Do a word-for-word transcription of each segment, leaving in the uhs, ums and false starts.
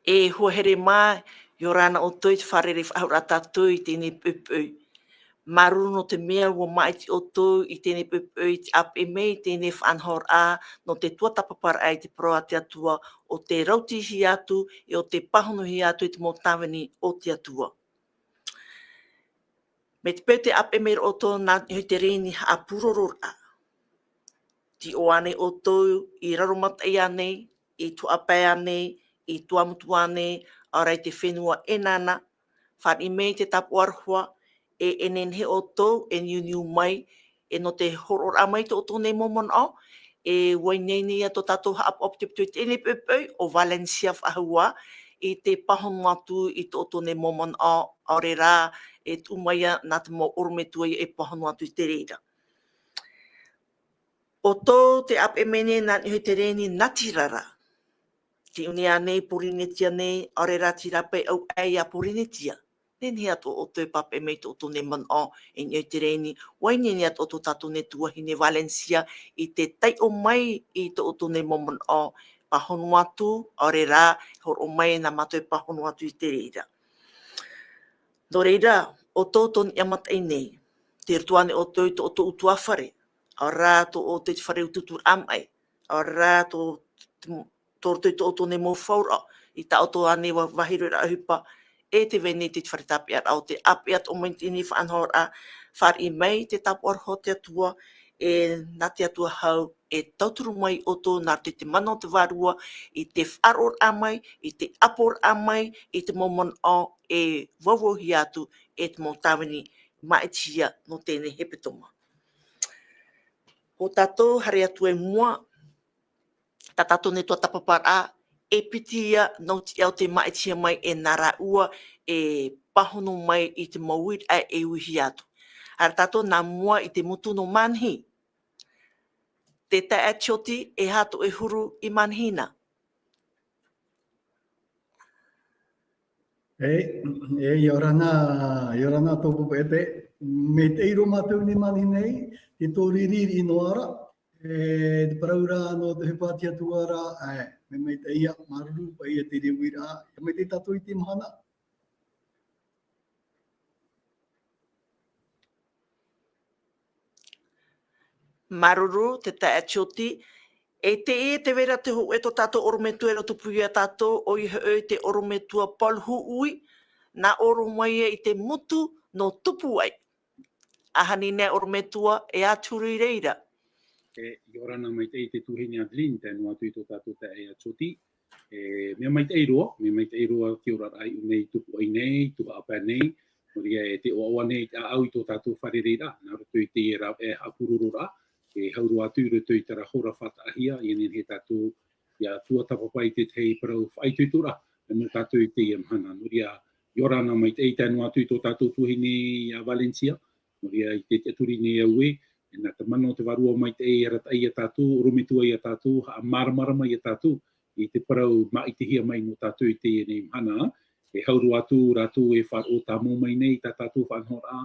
E hoa here mā, ʻia ora na ʻoutou i te fārerei faʻahou ra tātou i teie nei poʻipoʻi. Māuruuru nō te mea ʻua māʻiti ʻoutou i teie nei poʻipoʻi i te ʻāpeʻe mai i teie nei faʻanahoraʻa nō te tuatāpaparaʻa i te parau a te Atua, ʻo te rautihia atu, ʻe ʻo te pāhonohia atu i te mau tāvini o te Atua. Mai te peu tē ʻāpeʻe mai ra ʻoutou nā niʻa i te reni haʻapurororaʻa. Tē ʻō ānei ʻoutou i Raromataʻi ānei, i Tuhaʻa Pae ānei, i Tuamotu ānei, ʻaore ra i te fenua ʻEnana, fāriʻi mai te tāpaʻo aroha, e, e nehenehe ʻoutou e niuniu mai, e nō te hōroʻaraʻa mai i tō ʻoutou nei mau manaʻo, e ʻua ineine ïa tō tātou haʻapaʻo pitoʻi i teie nei poʻipoʻi, ʻo Valencia faʻahou ā, i te pāhono atu i tō ʻoutou nei mau manaʻo, ʻaore rā, e tuʻu mai ïa nā te mau ʻorometua ïa e pāhono atu i te reira. ʻOutou tē ʻāpeʻe mai nei nā niʻa i te reni Natirara. Tē ʻuni ānei Pōrīnetia nei, ʻaore rā terā pae ʻauaʻe iā Pōrīnetia. Nehenehe atoʻa ʻoutou e pāpaʻi mai i tō ʻoutou nei manaʻo i niʻa i te reni, ʻua ineine atoʻa tō tātou nei tuahine Valencia i te taiʻo mai i tō ʻoutou nei mau manaʻo, pāhono atu, ʻaore rā, hōroʻa mai nā mātou e pāhono atu i te reira. Nō reira, ʻoutou tō Niʻa Mataʻi nei, tei roto ānei ʻoutou i tō ʻoutou ʻutuāfare, ʻaore rā tō ʻoutou i te fare utuuturaʻa maʻi, ʻaore rā tō, tō roto i tō ʻoutou nei mau fauraʻo, i tā ʻoutou ānei vā-, vāhi roa ra ʻohipa, e tē vai nei te fare tāpeʻaraʻa ʻo tē ʻāpeʻe atoʻa mai i teie nei faʻanahoraʻa, fāriʻi mai te tāpaʻo aroha o te Atua, e nā te Atua hau, e tauturu mai ʻoutou nā roto i te mana o te Vārua, i te faʻaroʻoraʻa mai, i te ʻaporaʻa mai, i te mau manaʻo, e vauvauhia atu, e te mau tāvini māʻitihia nō teie nei hepetoma. ʻO tātou, haere atu i mua, tā tātou nei tuatāpaparaʻa, e piti ïa nō te ao tē māʻitihia mai e nā rāua e pāhono mai i te mau uiraʻa e uihia atu. Haere tātou nā mua i te motu nō Manahi. Te taeaʻe Tioti, e aha tō ʻoe huru i Manahi na? E, e, ʻia ora na, ʻia ora na tō popoʻete. Maitaʻi roa mātou i Manahi nei, tē tō riri noa ra, e, te parau ra nō te ʻohipa a te Atua ra, e, mea maitaʻi ïa, māuruuru paʻi i te reira, ʻia maitaʻi tātou i teie mahana. Māuruuru, te taeaʻe Tioti. E teie, tē vai ra te hōʻē tō tātou ʻorometua e rave tupu iā tātou, ʻoia hoʻi te ʻorometua Paul Huʻui, nā ʻō roa mai ïa i te motu nō Tupuaʻi. Aha nei ʻorometua, e aha te huru i reira? E, ʻia ora na maitaʻi te tuahine Adeline, tae noa atu i tō tātou taeaʻe Tioti. E, mea maitaʻi roa, mea maitaʻi roa te oraraʻa i ʻō nei i Tupuaʻi nei, Tuhaʻa Pae nei, nō reira e tē ʻoaʻoa nei te ʻāʻau i tō tātou fārereiraʻa, nā roto i teie rāveʻa haʻapurororaʻa, e hau roa atu i roto i terā hora faʻataʻahia, ʻia nehenehe tātou ʻia tuatāpapa i te tahi parau faʻaitoitoraʻa, nō tātou i teie mahana. Nō reira, ʻia ora na maitaʻi tae noa atu i tō tātou tuahine iā Valencia, nō reira i te tiʻaturi nei au ē, e nā te mana o te Vārua maitaʻi e arataʻi iā tātou, ʻorometua iā tātou, haʻamāramarama iā tātou, i te parau māʻitihia mai nō tātou i teie nei mahana, e hau roa atu rātou e faʻaroʻo tāmau mai nei i tā tātou faʻanahoraʻa,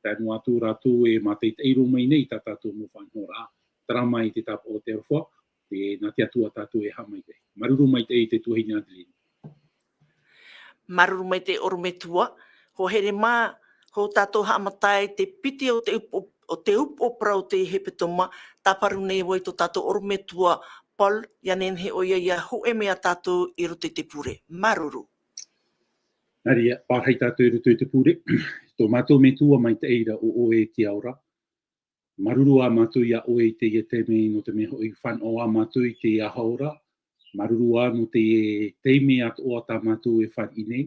tae noa atu rātou e mātaʻitaʻi roa mai nei i tā tātou mau faʻanahoraʻa, terā mai te tāpaʻo o te aroha, e nā te Atua tātou e haʻamaitaʻi. Māuruuru maitaʻi te tuahine Adeline. Māuruuru maitaʻi ʻorometua, hoa here mā, hou tātou haʻamata i te piti o te upu, o te upu parau o te hepetoma, tāparu nei vau i tō tātou ʻorometua Paul, ʻia nehenehe ʻoia ʻia hōʻē mai iā tātou i roto i te pure. Māuruuru. Nā reira, pārahi tātou i roto i te pure. Tō mātou Metua maitaʻi ra ʻo ʻoe i te ao ra. Māuruuru ā mātou iā ʻoe i teie taime nō te mea hoʻi fānaʻo ā mātou i teie ahaʻo ra. Māuruuru ā nō te taime atoʻa tā mātou e fāriʻi nei.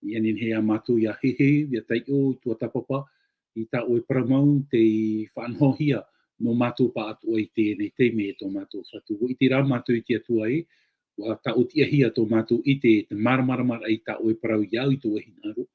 ʻIa nehenehe ā mātou ʻia heheu, ʻia taiʻo, ʻia tuatāpapa i tā ʻoe parau mau tei faʻanahohia nō mātou pāʻatoʻa i teie nei taime e tō mātou Fatu. ʻUa ʻite rā mātou i te Atua ē, ʻua tāʻotiʻahia tō mātou ʻite, te māramarama i tā ʻoe parau iā au i tō ʻoe hinaʻaro.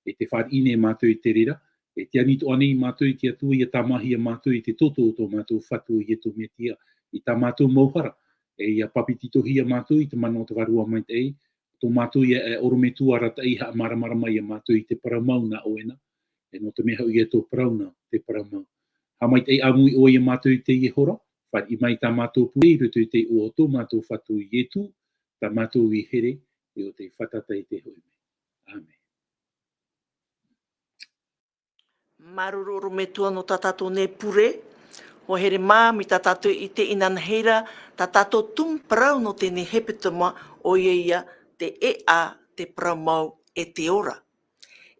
E tē fāriʻi nei mātou i te reira, e tē ani atoʻa nei mātou i te Atua ʻia tāmāhia mātou i te toto o tō mātou Fatu ʻo Ietu Metia, i tā mātou mau hara, e ʻia pāpetitohia mātou i te mana o te Vārua Maitaʻi, tō mātou ïa, e, ʻorometua arataʻi haʻamāramarama iā mātou i te parau mau nā ʻoe na, e nō te mea hoʻi e tō parau na, te parau mau. Haʻamaitaʻi ʻāmui ʻoe iā mātou i teie hora, fāriʻi mai tā mātou pure i roto i te iʻoa o tō mātou Fatu Ietu, tā mātou i here, ʻe ʻo tei fātata i te hoʻi mai. Āmene. Māuruuru ʻorometua nō tā tātou nei pure. ʻUa here mā, mai tā tātou i ʻite inanahi ra, tā tātou tumu parau nō teie nei hepetoma, ʻoia ia te ʻēʻa, te parau mau, ʻe te ora.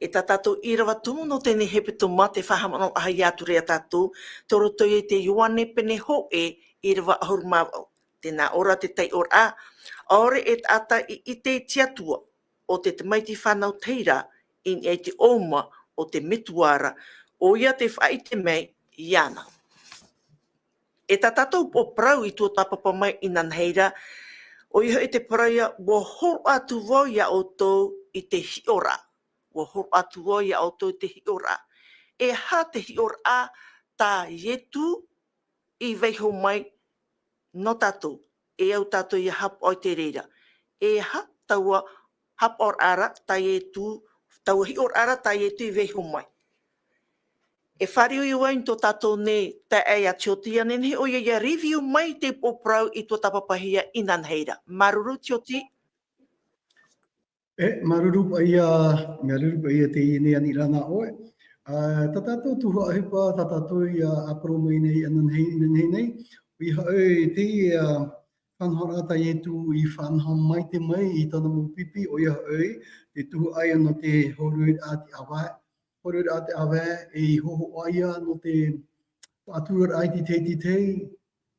ʻE tā tātou ʻīrava tumu nō teie nei hepetoma, tē faʻahaʻamanaʻohia atu ra ia tātou, tei roto ia i te Ioane pene hōʻē, ʻīrava ʻahuru mā vaʻu. Tē nā ʻō ra te taiʻoraʻa, ʻaore e taʻata i ʻite i te Atua, ʻo te tamaiti fānau tahira, i niʻa i te ʻōuma o te Metua ra, ʻoia tē faʻaʻite mai iāna. ʻE tā tātou upoʻo parau i tuatāpapa mai inanahi ra, ʻoia hoʻi te parau ia, ʻua hōroʻa atu vau ia ʻoutou i te hiʻoraʻa. ʻUa hōroʻa atu vau ia ʻoutou i te hiʻoraʻa. E aha te hiʻoraʻa tā Ietu i vaiiho mai nō tātou, e au tātou ia haʻapaʻo i te reira. E aha taua haʻapaʻoraʻa ra tā Ietu, taua hiʻoraʻa ra tā Ietu i vaiiho mai. E fāriʻi ʻoia i tō tātou nei taeaʻe ia Tioti, ʻia nehenehe ʻoia ia review mai te upoʻo parau i tuatāpapahia inanahi ra. Māuruuru Tioti. E, māuruuru paʻi ia, māuruuru paʻi ia teie nei aniraʻa nā ʻoe. Ā, tā tātou tuhaʻa ʻohipa, tā tātou ia ʻāparau mai nei, inanahi, inanahi nei. ʻOia hoʻi, teie, ā, faʻanahoraʻa tā Ietu i faʻanaho maitaʻi mai i tāna mau pipi, ʻoia hoʻi, te tuhaʻa ia nō te hōroʻaraʻa te ʻāvae. Hōroʻaraʻa te ʻāvae, e hōhoʻa ia nō te faʻaturaraʻa i te tahi, te tahi,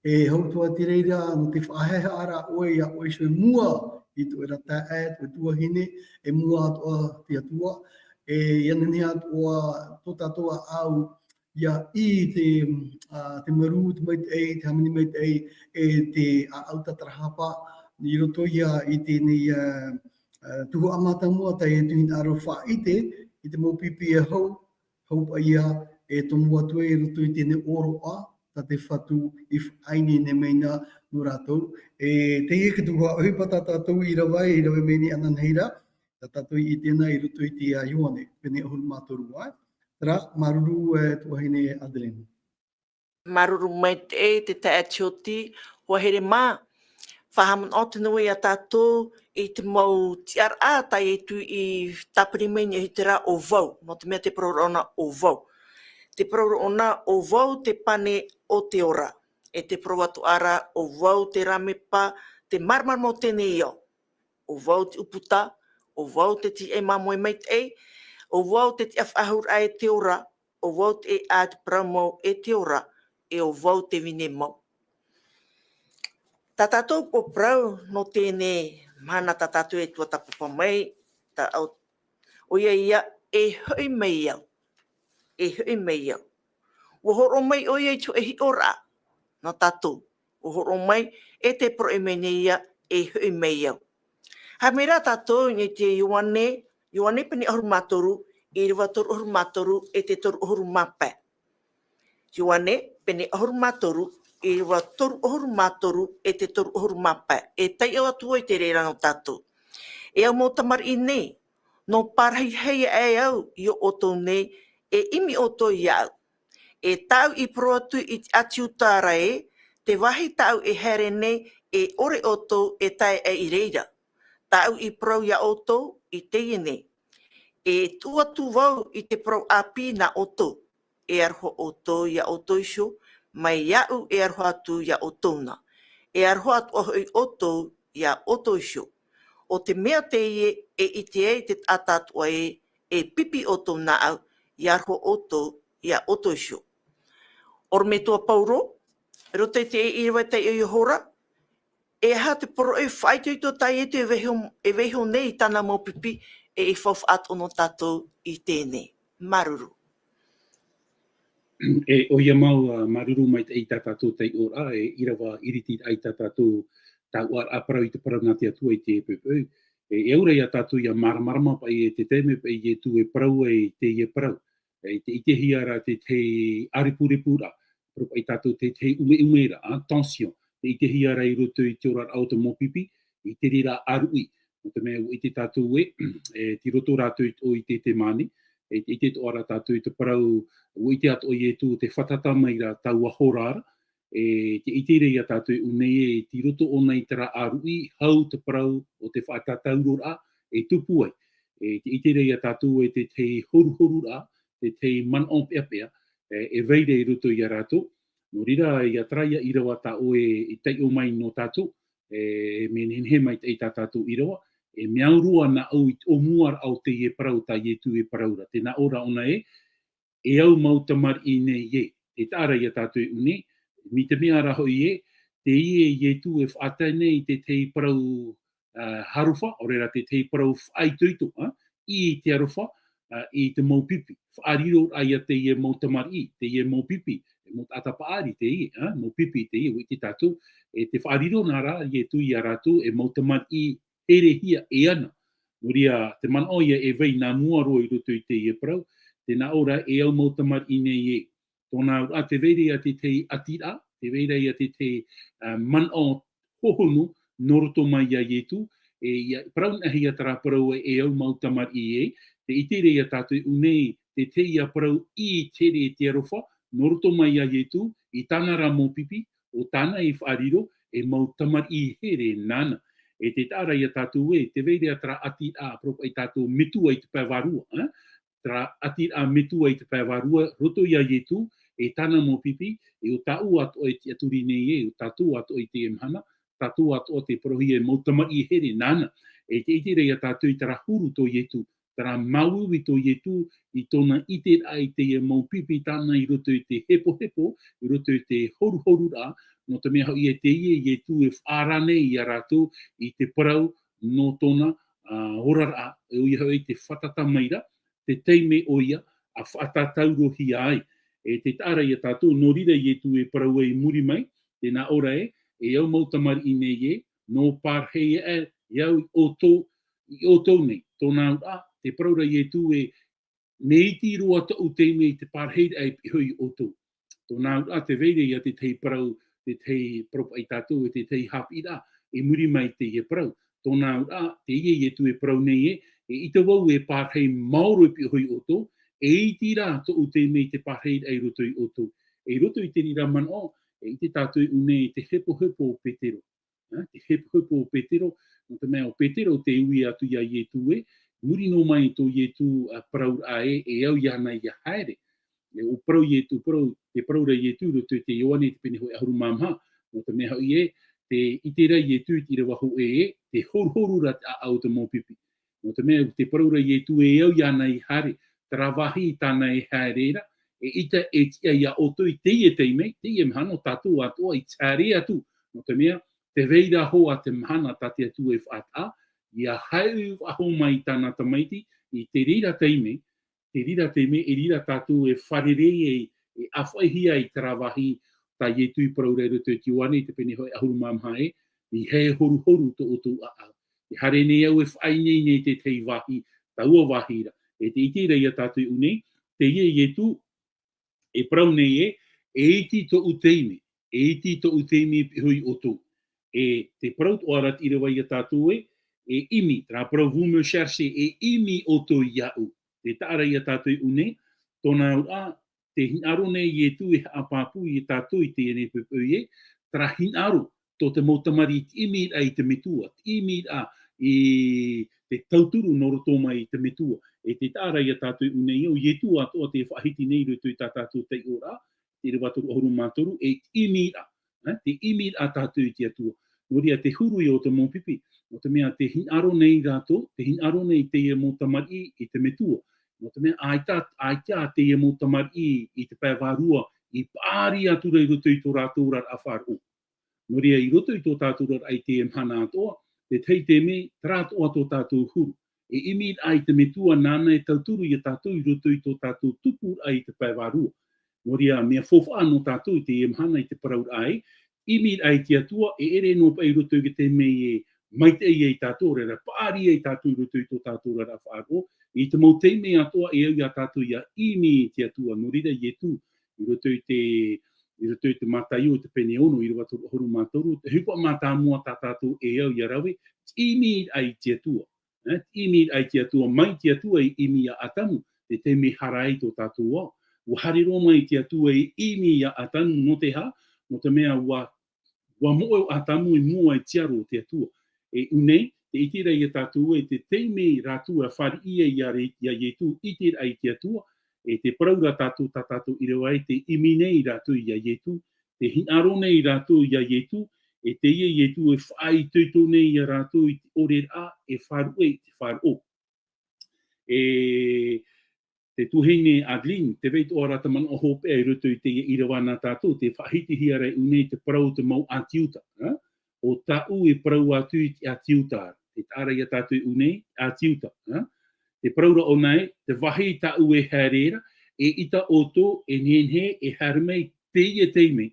e hau atoʻa te reira, nō te faʻahaʻehaʻa ra ʻoe, ia ʻoe iho i mua i tō ʻoe ra taeaʻe, tō ʻoe tuahine, e mua atoʻa te Atua, e ʻia nehenehe atoʻa tō tātou ʻāʻau, ia ʻī te, ā, te marū, te maitaʻi, te hāmani maitaʻi, e te ʻāʻau tātarahapa, i roto ia i teie nei, ā, ā, tuhaʻa mātāmua, tā Ietu i hinaʻaro faʻaʻite i te mau pipi e hau, hau paʻi ia e tomo atu ai i roto i teie nei ʻōroʻa, tā te Fatu i faʻaineine mai na nō rātou. E teie te tuhaʻa ʻohipa tā tātou i rave, i rave mai nei inanahi ra, tā tātou i ʻite na i roto i te, ā, Ioane, pene ʻahuru mā toru, ā. Terā, māuruuru, e, tuahine Adeline. Māuruuru maitaʻi te taeaʻe Tioti, ʻua here mā, faʻahaʻamanaʻo tonu ia tātou i te mau tiʻaraʻa tā Ietu i tāpiri mai i niʻa i te reira ʻo vau, nō te mea te parau ra ʻōna ʻo vau. Te parau ra ʻōna ʻo vau te pane o te ora. E te parau atoʻa ra ʻo vau te rāmepa, te māramarama o teie nei ao. ʻO vau te ʻūputa, ʻo vau te tiaʻi māmoe maitaʻi, ʻo vau te tiaʻi faʻahou e te ora, ʻo vau te ʻēʻa te parau mau e te ora, e ʻo vau te vine mau. Tā tātou upoʻo parau nō teie nei mahana tā tātou e tuatāpapa mai, tā au, ʻoia ia, e hoʻi mai au. E hoʻi mai au. ʻUa hōroʻa mai ʻoia i te hōʻē hiʻoraʻa nō tātou. ʻUa hōroʻa mai, e tē parau mai nei ia, e hoʻi mai au. Haere mai rā tātou i niʻa i te Ioane, Ioane pene ʻahuru mā toru, ʻīrava toru ʻahuru mā toru, e te toru ʻahuru mā pae. Ioane, pene ʻahuru mā toru, ʻīrava toru ʻahuru mā toru, e te toru ʻahuru mā pae. E taiʻo atu ai te reira nō tātou. E au mau tamariʻi nei, nō pārahirahi aʻe au i ō ʻoutou nei, e ʻimi ʻoutou iāʻu. E tāʻu i parau atu i te ʻĀti Iuta ra ē, te vāhi tāʻu e haere nei, e ʻore ʻoutou e tae aʻe i reira. Tāʻu i parau ia ʻoutou i teie nei. E tuʻu atu vau i te parau ʻāpī nā ʻoutou. E aroha ʻoutou ia ʻoutou iho, mai iāʻu e aroha atu ia ʻoutou na. E aroha atoʻa hoʻi ʻoutou ia ʻoutou iho. ʻO te mea teie e ʻite ai te taʻata atoʻa ē, e pipi ʻoutou nāʻu, ia aroha ʻoutou ia ʻoutou iho. ʻOrometua Paulo, i roto i te ʻīrava e taiʻo iho ra, e aha te poroʻi faʻaitoito tā Ietu e vaiiho, e vaiiho nei i tāna mau pipi, e i faufaʻa atoʻa nō tātou i teie nei. Māuruuru. E, ʻoia mau, ā, māuruuru maitaʻi i tā tātou taiʻoraʻa, e ʻīrava ʻiritiraʻa i tā tātou taoʻaraʻa parau i te parau nā te Atua i teie poʻipoʻi. E, e au ra ia tātou ia māramarama paʻi e te taime paʻi Ietu e parau ai teie parau. E, tē ʻitehia ra te, te ʻārepurepuraʻa, parau paʻi tātou te, te ʻumeʻumeraʻa, ā, tension. Tē ʻitehia ra i roto i te oraraʻa o te mau pipi, i te reira ʻāruʻi. Nō te mea, ʻua ʻite tātou ē, e, tei roto rātou i, o i Ketesemane, e, tē ʻite atoʻa ra tātou i te parau, ʻua ʻite atoʻa Ietu tē fātata mai ra taua hora ra, E te ʻite ra ia tātou e ʻū nei ē, tei roto ʻōna i terā ʻāruʻi, hau te parau o te faʻatātauroraʻa e tupu ai. E te ʻite ra ia tātou e te tahi horuhoruraʻa, te tahi manaʻo peʻapeʻa, e, e vai ra i roto ia rātou. Nō reira, ia terā ia ʻīrava tā ʻoe i taiʻo mai nō tātou, e, mea nehenehe maitaʻi tā tātou ʻīrava, e mea au roa nā ʻu i te ʻōmuaraʻa o teie parau tā Ietu e parau ra. Tē nā ʻō ra ʻōna ē, e au mau tamariʻi nei ē. Tē taʻa ra ia tātou e ʻū nei, mai te mea ra hoʻi ē, teie Ietu e faʻatae nei i te tahi parau, ā, aroha, ʻaore rā te tahi parau faʻaitoito, ā, i te aroha, ā, i te mau pipi. Faʻariro ra ia teie mau tamariʻi, teie mau pipi, e mau taʻata paʻari teie, ā, mau pipi teie, ʻua ʻite tātou, e tē faʻariro na ra Ietu ia rātou, e mau tamariʻi herehia e ana. Nō reira, te manaʻo ia e vai nā mua roa i roto i teie parau, tē nā ʻō ra e au mau tamariʻi nei ē. Tōna auraʻa tē vai ra ia te tahi ʻatiraʻa, tē vai ra ia te tahi, ā, manaʻo hohonu nō roto mai ia Ietu, e ia parau na hia terā parau e au mau tamariʻi ē, tē ʻite ra ia tātou e ʻū nei, te tahi ia parau i tere i te aroha, nō roto mai ia Ietu, i tāna ra mau pipi, ʻo tāna i faʻariro, e mau tamariʻi here nāna. E tē taʻa ra ia tātou ē, tē vai ra terā ʻatiraʻa, parau paʻi tātou metua i te pae vārua, ā? Terā ʻatiraʻa metua i te pae vārua, roto ia Ietu, e tāna mau pipi, e ʻo tāʻu atoʻa e tiʻaturi nei ē, ʻo tātou atoʻa i teie mahana, tātou atoʻa tē parauhia e mau tamariʻi here nāna. E tē ʻite ra ia tātou i terā huru tō Ietu, terā māuiui tō Ietu i tōna ʻiteraʻa i teie mau pipi tāna i roto i te hepohepo, i roto i te horuhoruraʻa, nō te mea hoʻi ē teie Ietu e faʻaara nei ia rātou i te parau nō tōna, ā, oraraʻa, e ʻoia hoʻi te fātata mai ra, te taime ʻoia, ʻa faʻatātaurohia ai. E tē taʻa ra ia tātou, nō reira Ietu e parau ai i muri mai, tē nā ʻō ra ē, e au mau tamariʻi nei ē, nō pārahi aʻe au i ʻoutou, i ʻoutou nei. Tōna auraʻa, tē parau ra Ietu ē, mea iti roa tōʻu taime i te pārahiraʻa i pihaʻi iho ia ʻoutou. Tōna auraʻa tē vai ra ia te tahi parau, te tahi parau paʻi tātou, e te tahi haʻapiʻiraʻa, i muri mai i teie parau. Tōna auraʻa, teie Ietu e parau nei ē, eʻita vau e pārahi maoro i pihaʻi iho ia ʻoutou, e iti rā tōʻu taime i te pārahiraʻa i roto ia ʻoutou. E i roto i te reira manaʻo, e ʻite tātou i ʻū nei i te hepohepo o Petero. Ā, te hepohepo o Petero, nō te mea ʻo Petero tē ui atu ia Ietu ē, muri noa mai tō Ietu, ā, parauraʻa ē, e au iāna ʻia haere. E ʻo parau Ietu, parau, tē parau ra Ietu i roto i te Ioane i te pene hōʻē ʻahuru mā maha, nō te mea hoʻi ē, tē ʻite ra Ietu i te ʻīrava hōʻē ē, te horuhoru ra te ʻāʻau o te mau pipi. Nō te mea, tē parau ra Ietu e au iāna i haere, terā vāhi tāna e haere ra, eʻita e tiʻa ia ʻoutou i teie taime, teie mahana ʻo tātou atoʻa i te haere atu, nō te mea, tē vai ra hoʻi te mahana tā te Atua e faʻataʻa, ʻia haere faʻahou mai tāna tamaiti, i te reira taime, te reira taime, i reira tātou e fārerei ai, e ʻāfaʻihia i terā vāhi, tā Ietu i parau ra i roto i te Ioane, i te pene hōʻē ʻahuru mā maha ē, ʻeiaha e horuhoru tō ʻoutou ʻāʻau. E haere nei au e faʻaineine i te tahi vāhi, taua vāhi ra. E tē ʻite ra ia tātou i ʻū nei, teie Ietu, e parau nei ē, e iti tōʻu taime, e iti tōʻu taime i pihaʻi iho ia ʻoutou. E tē parau atoʻa ra te ʻīrava ia tātou ē, e ʻimi, terā parau vous me cherchez, e ʻimi ʻoutou iāʻu. Tē taʻa ra ia tātou i ʻū nei, tōna auraʻa, tē hinaʻaro nei Ietu e haʻapāpū ia tātou i teie nei poʻipoʻi ē, terā hinaʻaro, tō te mau tamariʻi i te ʻimiraʻa i te Metua, te ʻimiraʻa i te tauturu nō roto mai i te Metua. E tē taʻa ra ia tātou i ʻū nei ē, ʻo Ietu atoʻa tē faʻahiti nei i roto i tā tātou taiʻoraʻa, te ʻīrava toru ʻahuru mā toru, e te ʻimiraʻa, ē, te ʻimiraʻa tātou i te Atua. Nō reira, te huru ia o te mau pipi, nō te mea tē hinaʻaro nei rātou, tē hinaʻaro nei teie mau tamariʻi i te Metua. Nō te mea, ʻaita, ʻaita teie mau tamariʻi i te pae vārua i paʻari atu ra i roto i tō rātou oraraʻa faʻaroʻo. Nō reira, i roto i tō tātou oraraʻa i teie mahana atoʻa, te tahi taime, terā atoʻa tō tātou huru. E ʻimiraʻa i te Metua nāna e tauturu ia tātou i roto i tō tātou tupuraʻa i te pae vārua. Nō reira, mea faufaʻa nō tātou i teie mahana i te parauraʻa ē, ʻimiraʻa i te Atua, e ʻere noa paʻi i roto i te taime e maitaʻi ai tātou, ʻaore rā, paʻari ai tātou i roto i tō tātou oraraʻa faʻaroʻo, i te mau taime atoʻa e au ia tātou ʻia ʻimi i te Atua. Nō reira, Ietu, i roto i te, i roto i te Mataio, i te pene ono, ʻīrava toru ʻahuru mā toru, te ʻohipa mātāmua tā tātou e au ʻia rave, te ʻimiraʻa i te Atua. Ē, te ʻimiraʻa i te Atua, mai te Atua i ʻimi ia Atamu, te taime hara ai tō tātou ao. ʻUa haere roa mai te Atua i ʻimi ia Atamu, nō te aha, nō te mea ua, ua moʻe ʻo Atamu i mua i te aro o te Atua. E ʻū nei, tē ʻite ra ia tātou ē, tē tae mai rātou ʻia fāriʻi ia, ia Ietu, ʻite ra i te Atua, e tē parau ra tātou, tā tātou ʻīrava ē, tē ʻimi nei rātou ia Ietu, tē hinaʻaro nei rātou ia Ietu, e teie Ietu e faʻaitoito nei ia rātou i te ʻoreraʻa, e faʻaruʻe i te faʻaroʻo. E te tuahine Adeline, tē vai atoʻa ra te manaʻo hopeʻa i roto i teie ʻīrava nā tātou, tē faʻahitihia ra i ʻū nei te parau o te mau ʻĀti Iuta, ā? ʻO tāʻu e parau atu i te ʻĀti Iuta, tē taʻa ra ia tātou i ʻū nei, ʻĀti Iuta, ā? Tē parau ra ʻōna ē, te vāhi tāʻu e haere ra, eʻita ʻoutou e nehenehe e haere mai teie taime.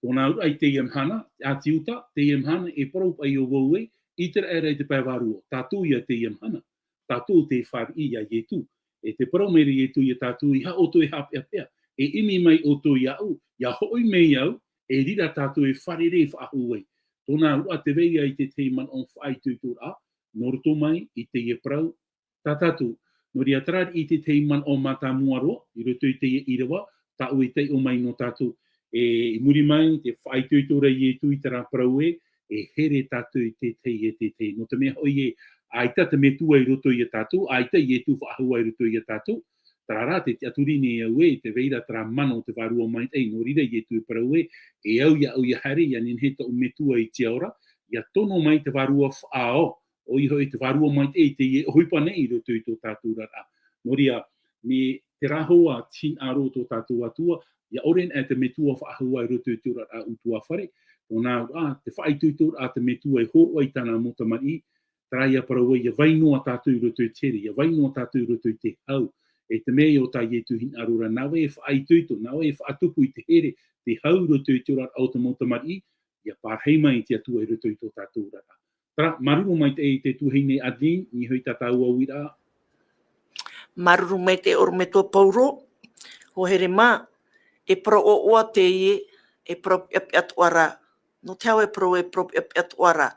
Tōna auraʻa i teie mahana, ʻĀti Iuta, teie mahana, e parau paʻi ʻo vau ē, ʻĪteraʻera i te pae vārua, tātou ia teie mahana, tātou tē fāriʻi ia Ietu. E tē parau mai ra Ietu ia tātou, ʻeiaha ʻoutou e haʻapeʻapeʻa, e ʻimi mai ʻoutou iāʻu, ʻia hoʻi mai au, e reira tātou e fārerei faʻahou ai. Tōna auraʻa tē vai ra i te tahi manaʻo faʻaitoitoraʻa, nō roto mai i teie parau, tā tātou. Nō reira, terā i te tahi manaʻo mātāmua roa, i roto i teie ʻīrava, tāʻu e taiʻo mai nō tātou. E, i muri mai, tē faʻaitoito ra Ietu i terā parau ē, e here tātou i te tahi e te tahi. Nō te mea hoʻi ē, ʻaita te Metua i roto ia tātou, ʻaita Ietu faʻahou i roto ia tātou, terā rā te tiʻaturi nei au ē, tē vai ra terā mana o te Vārua Maitaʻi, nō reira Ietu e parau ē, e au iāʻu ʻia haere, ʻia nehenehe tōʻu Metua i te ao ra, ʻia tono mai te Vārua Faʻaao, ʻoia hoʻi te Vārua Maitaʻi i teie ʻohipa nei i roto i tō tātou oraraʻa. Nō reira, mea terā hoʻi te hinaʻaro o tō tātou Atua, ʻia ʻore anaʻe te Metua faʻahou i roto i te oraraʻa ʻutuāfare, nō nā ʻō ra, te faʻaitoitoraʻa a te Metua e hōroʻa i tāna mau tamariʻi, terā ïa parau ē, ʻia vai noa tātou i roto i te here, ʻia vai noa tātou i roto i te hau. E te mea ïa ʻo tā Ietu hinaʻaro ra, nā vai e faʻaitoito, nā vai e faʻatupu i te here, te hau i roto i te oraraʻa o te mau tamariʻi, ʻia pārahi mai te Atua i roto i tō tātou oraraʻa. Terā, māuruuru maitaʻi i te tuahine Adeline, ʻia hoʻi tā tāua uiraʻa. Māuruuru maitaʻi ʻorometua Paulo, hoa here mā, e parau ʻoaʻoa teie, e parau peʻapeʻa atoʻa ra. Nō te aha e parau e parau peʻapeʻa atoʻa ra?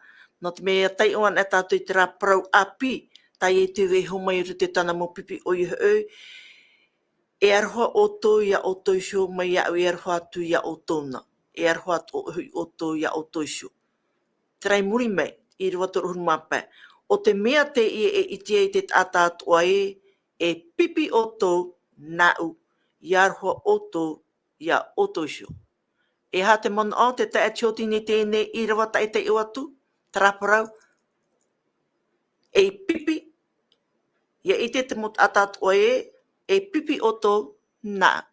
Nō te mea ʻia taiʻo anaʻe tātou i terā parau ʻāpī, tā Ietu e vaiiho mai i roto i tāna mau pipi ʻoia hoʻi, e aroha ʻoutou iā ʻoutou iho mai iāʻu e aroha atu iā ʻoutou na. E aroha atu hoʻi ʻoutou iā ʻoutou iho. Terā i muri mai, ʻīrava toru ʻahuru mā pae. ʻO te mea teie e ʻite ai te taʻata atoʻa ē, e pipi ʻoutou nāʻu, ʻia aroha ʻoutou iā ʻoutou iho. E aha te manaʻo, te taeaʻe Tiotini, i teie nei ʻīrava tei taiʻo atu, terā parau, e pipi, ʻia ʻite te mau taʻata atoʻa ē, e pipi ʻoutou nāʻu.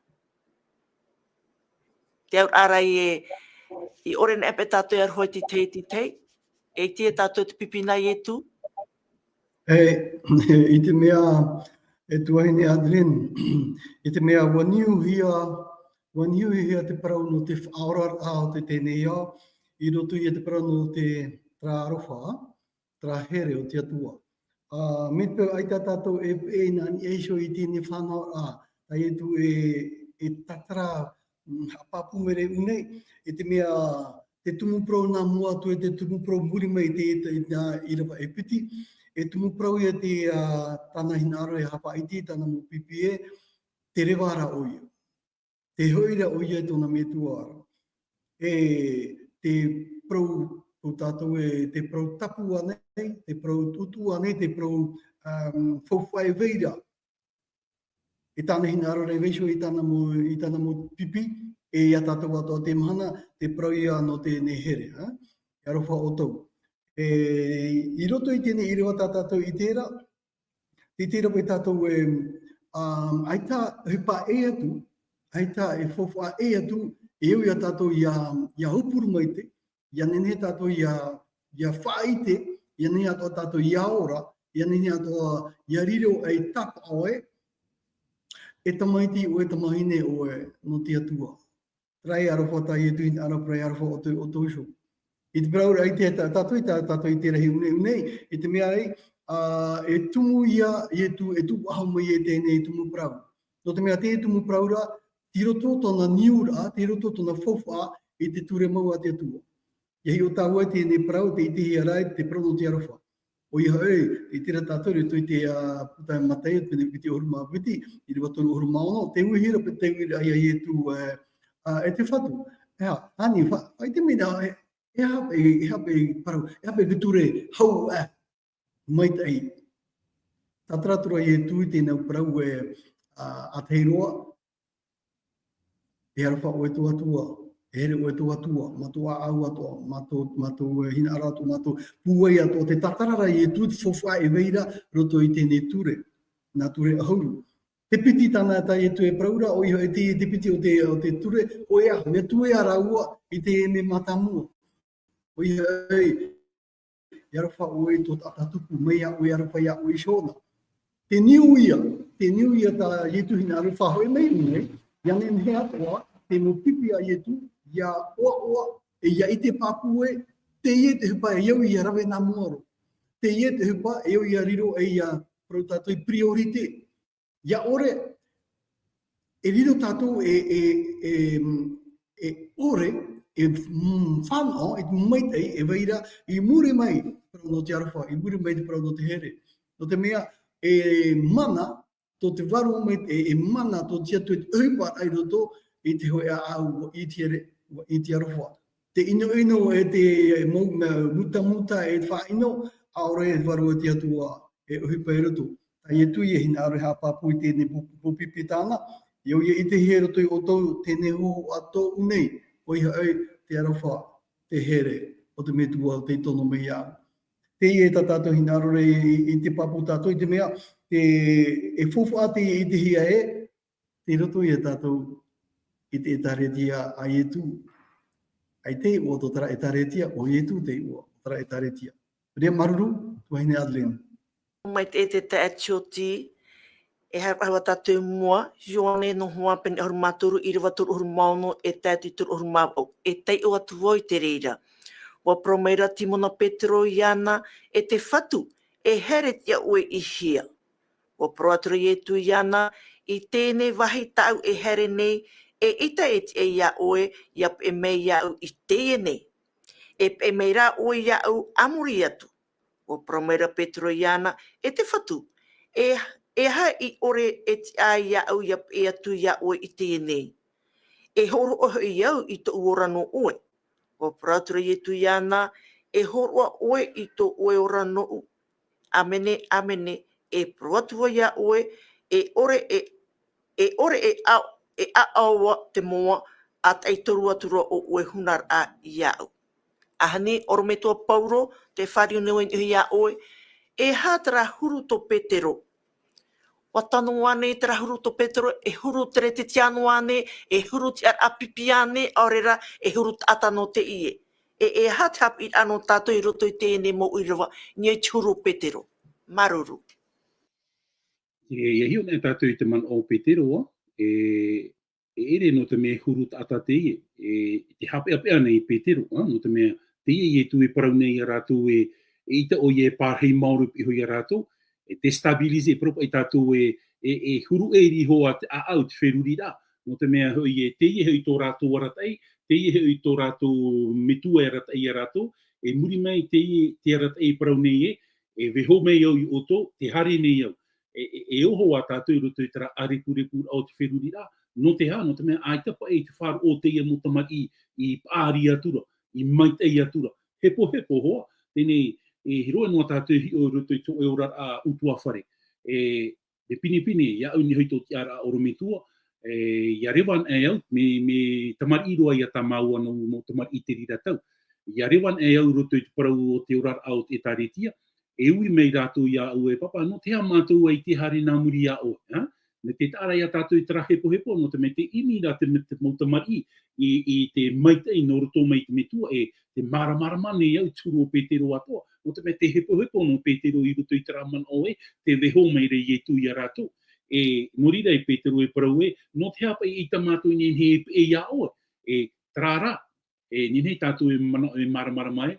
Te auraʻa ra ē, i ʻore anaʻe paʻi tātou e aroha i te tahi, te tahi, e ʻite tātou te pipi nā Ietu. E, i te mea, e tuahine Adeline, i te mea ʻua niuhia, ʻua niuhia te parau nō te faʻaoraraʻa o te teneia, i roto ia te parau nō te terā aroha, terā here o te Atua. Ā, mai te peu ʻaita tātou e, e nā niʻa iho i teie fānauraʻa, tā Ietu e, e tātara, mm, haʻapāpū mai ra i ʻō nei, i te mea, te tumu parau nā mua atu e te tumu parau muri mai i te, i te, i nā ʻīrava e piti, e tumu parau ïa te, ā, tāna hinaʻaro e haʻapaʻo i te, tāna mau pipi ē, te reva ra ʻoia. Tē hoʻi ra ʻoia i tōna metua ra. E te parau, tō tātou e te parau tapu ānei, te parau ʻutuʻa ānei, te parau, um, faufaʻa e vai ra. E tāna hinaʻaro ra e vaiiho i tāna mau, i tāna mau pipi, e ia tātou atoʻa te mahana, te parau ïa nō teie here, ha? E aroha ʻoutou. E, i roto i teie ʻīrava tā tātou i ʻite ra, tē ʻite ra paʻi tātou e, um, ʻaita e ʻohipa ʻē atu, ʻaita e faufaʻa ʻē atu, e au ia tātou ʻia, ʻia aupuru maitaʻi, ʻia nehenehe tātou ʻia, ʻia faʻaʻite, ʻia nehenehe atoʻa tātou ʻia ora, ʻia nehenehe atoʻa ʻia riro ei tāpaʻo ē, e tamaiti ʻoe, e tamahine ʻoe nō te Atua. Terā e aroha tā Ietu i hinaʻaro, terā e aroha ʻoutou, ʻoutou iho. I te parau ra i te, tā, tātou i tā, tātou i te rahi ʻō nei, ʻō nei, i te mea ai, ā, e tumu ïa, Ietu, e tuʻu faʻahou mai e teie tumu parau. Nō te mea teie tumu parau ra, tei roto tōna niuraʻa, tei roto tōna faufaʻa i te ture mau a te Atua. ʻIa hiʻo tāua i teie parau, tē ʻitehia ra i te parau nō te aroha. ʻOia hoʻi, tē ʻite ra tātou i roto i te, ā, puta Mataio, pene piti ʻahuru mā piti, ʻīrava toru ʻahuru mā ono, tē uihia ra paʻi, tē uiraʻa ia Ietu, ā, ā, e te Fatu. E aha, ani, fa, faʻaʻite mai na, e, e aha, e, e aha paʻi parau, e aha paʻi te ture hau, e, maitaʻi. Tātara atu ra Ietu i teie nei parau e, a, ʻātahi roa, e aroha ʻoe i tō Atua, e here ʻoe i tō Atua, mā tō ʻāʻau atoʻa, mā tō, mā tō, e, hinaʻaro atoʻa, mā tō pūai atoʻa, tē tātara ra Ietu i te faufaʻa e vai ra roto i teie nei ture, nā ture ʻahuru. Te piti tāna tā Ietu e parau ra, ʻoia hoʻi te, te piti o te, o te ture, ʻoia, mea tūea rāua i te mea mātāmua. ʻOia hoʻi, e aroha ʻoe i tō taʻata tupu, mai iā ʻoe e aroha iā ʻoe iho na. Te niu ia, te niu ia tā Ietu hinaʻaro e faʻahoʻi mai nei, ʻia nehenehe atoʻa te mau pipi a Ietu, ʻia ʻoaʻoa, e ʻia ʻite pāpū ē, teie te ʻohipa e au ʻia rave nā mua roa. Teie te ʻohipa e au ʻia riro, e ʻia parau tātou i priorité. ʻIa ʻore, e riro tātou e, e, e, e ʻore, e, mm, fānaʻo, e maitaʻi, e vai ra, i muri mai te parau nō te aroha, i muri mai te parau nō te here. Nō te mea, e mana, tō te vārua mai, e, e mana tō te Atua i te ʻohipa i roto i te hōʻē ʻāʻau, i te here, i te aroha. Te ʻinoʻino e te mau, mea mutamuta e faʻaʻino, ʻaore e vārua te Atua e ʻohipa i roto. Tā Ietu e hinaʻaro e haʻapāpū i teie nei pō-, pō pipi tāna, e au ʻia ʻitehia e roto ia ʻoutou teie nei hōhoʻa tōʻu nei, ʻoia hoʻi te aroha, te here o te Metua tei tono mai iāʻu. Teie tā tātou hinaʻaro ra i, i te pāpū tātou i te mea, te, e faufaʻa tei ʻitehia ē, tei roto ia tātou i te ʻĒtārētia a Ietu. ʻAita e iʻoa tō terā ʻĒtārētia, ʻo Ietu tei iʻoa tō terā ʻĒtārētia. Nō reira māuruuru, tuahine Adeline. Mai te, te taeaʻe Tioti, e haere faʻahou tātou i mua, Ioane noa pene ʻahuru mā toru, ʻīrava toru ʻahuru mā ono, e tae atu i toru ʻahuru mā vaʻu, e taiʻo atu vau i te reira. ʻUa parau maira Simona Petero iāna, e te Fatu, e haerehia ʻoe i hea? ʻUa parau atu ra Ietu iāna, i teie nei vāhi tāʻu e haere nei, e ʻita e tiʻa iā ʻoe, ʻia peʻe mai iāʻu i teie nei. E peʻe mai rā ʻoe iāʻu a muri atu. ʻUa parau maira Petero iāna, e te Fatu, e, e aha i ʻore e tiʻa ai iāʻu ʻia peʻe atu iā ʻoe i teie nei? E hōroʻa hoʻi au i tōʻu ora nō ʻoe. ʻUa parau atu ra Ietu iāna, e hōroʻa ʻoe i tō ʻoe ora nōʻu. ʻĀmene, ʻāmene, e parau atu vau iā ʻoe, e ʻore e, e ʻore e ʻa-, e ʻaʻaoa te moa, a taʻi toru atu ra ʻo ʻoe hunaraʻa iāʻu. ʻAhani, ʻorometua Paulo, tē fāriu nei vau i niʻa iā ʻoe, e aha terā huru tō Petero? ʻUa tano ānei terā huru tō Petero, e huru teretetiano ānei, e huru tiʻaraʻa pipi ānei, ʻaore rā, e huru taʻata nō teie. E, e aha te haʻapiʻiraʻa nō tātou i roto i teie nei mau ʻīrava, i niʻa i te huru o Petero? Māuruuru. E, ʻia hiʻo nei tātou i te manaʻo o Petero, ā, e, e ʻere nō te mea huru taʻata teie, e, te haʻapeʻapeʻa nei Petero, ā, nō te mea teie Ietu e parau nei iā rātou e, e ʻita ʻoia e pārahi maoro i te piha iā rātou, e déstabiliser, e parau paʻi tātou e, e, e huru ʻē riʻi iho ā te ʻāʻau, te feruriraʻa, nō te mea hoʻi e, teie hoʻi tō rātou arataʻi, teie hoʻi tō rātou metua e arataʻi iā rātou, e muri mai teie, te arataʻi e parau nei ē, e vaiiho mai au iā ʻoutou, tē haere nei au. E, e, e oho ā tātou i roto i terā ʻārepurepu o te feruriraʻa, nō te aha, nō te mea ʻaita paʻi te faʻaroʻo o teie mau tamariʻi i paʻari atu ra, i maitaʻi atu ra. Hepohepo hoʻi, teie nei, e hiroʻa noa tātou e hiʻo i roto i tō ʻoe oraraʻa ʻutuāfare. E, e pinepine, iāʻu i niʻa hoʻi tō tiʻaraʻa ʻorometua, e, ʻia reva anaʻe au, mea, mea tamariʻi roa ia tāmau anaʻe mau tamariʻi i te reira tau. ʻIa reva anaʻe au i roto i te parau o te oraraʻa o te ʻĒtārētia, e ui mai rātou iāʻu ē, Pāpā, nō te aha mātou ʻaita e haere nā muri iā ʻoe, ā? Mea tē taʻa ra ia tātou i terā hepohepo, nō te mea tē ʻimi ra te, te mau tamariʻi i, i te maitaʻi nō roto mai i te Metua, e tē māramarama nei au i te huru o Petero atoʻa, nō te mea tē hepohepo noa Petero i roto i terā manaʻo ē, tē vaiiho mai ra Ietu iā rātou. E, nō reira e Petero e parau ē, nō te aha paʻi ʻaita mātou e nehenehe e peʻe iā ʻoe, e, terā rā, e, nehenehe tātou e manaʻo, e māramarama ē,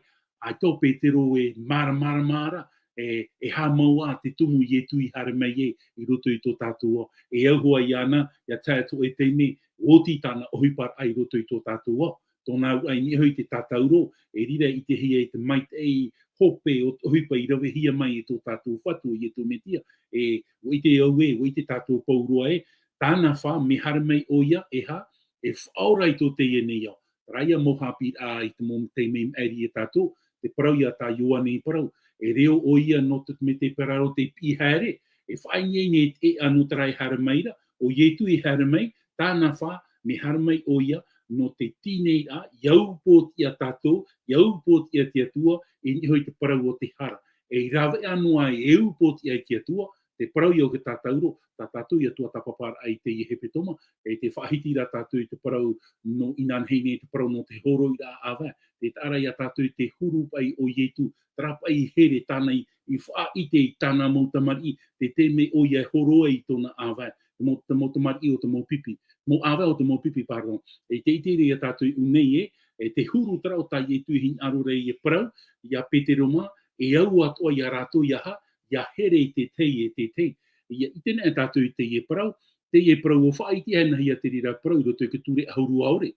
ʻaita ʻo Petero e māramarama ra, e, e haʻamau ā te tumu Ietu i haere mai ē i roto i tō tātou ao. E au hoʻi iāna, ʻia tae atu ʻoe i teie nei, ʻua oti tāna ʻohiparaʻa i roto i tō tātou ao. Tōna auraʻa i niʻa hoʻi i te tātauro, e riro i te hia i te maitaʻi hope o te ʻohipa i ravehia mai e tō tātou Fatu, ʻo Ietu Metia. E, ʻua ʻite au ē, ʻua ʻite tātou pauroa ē, tāna fā, mea haere mai ʻoia, e aha, e faʻaora i tō teie nei ao. Rā ia mau haʻapiʻiraʻa i te mau taime i maʻiri ia tātou, te parau ia tā Ioane i parau. E reo ʻoia nō te mea te parau te piʻi haere, e faʻaineine te ʻēʻa nō terā e haere mai ra, ʻo Ietu e haere mai, tāna fā, mea haere mai ʻoia, nō te tīneiraʻa, ʻia upootiʻa tātou, ʻia upootiʻa te Atua, e niʻa hoʻi te parau o te hara. E rave noa e upootiʻa i te Atua, te parau ia o te tātauro, tā tātou ia tuatāpaparaʻa i teie hepetoma, e te faʻahiti ra tātou i te parau nō inanahi nei, te parau nō te hōroʻaraʻa ʻāvae, te taʻa ra ia tātou i te huru paʻi o Ietu, terā paʻi here tāna i, i faʻaʻite i tāna mau tamariʻi, te taime ʻoia e horo ai i tōna ʻāvae, te mau, te mau tamariʻi o te mau pipi, mau ʻāvae o te mau pipi, pardon. E te ʻite ra ia tātou i ʻō nei ē, e te huru terā o tā Ietu i hinaʻaro ra e parau, ia Petero mā, e au atoʻa ia rātou ia ha, ia here i te tahi e te tahi. ʻIa ʻite nei tātou i teie parau, teie parau ʻua faʻaʻitehia nā hea te reira parau i roto i te ture ʻahuru ʻaore.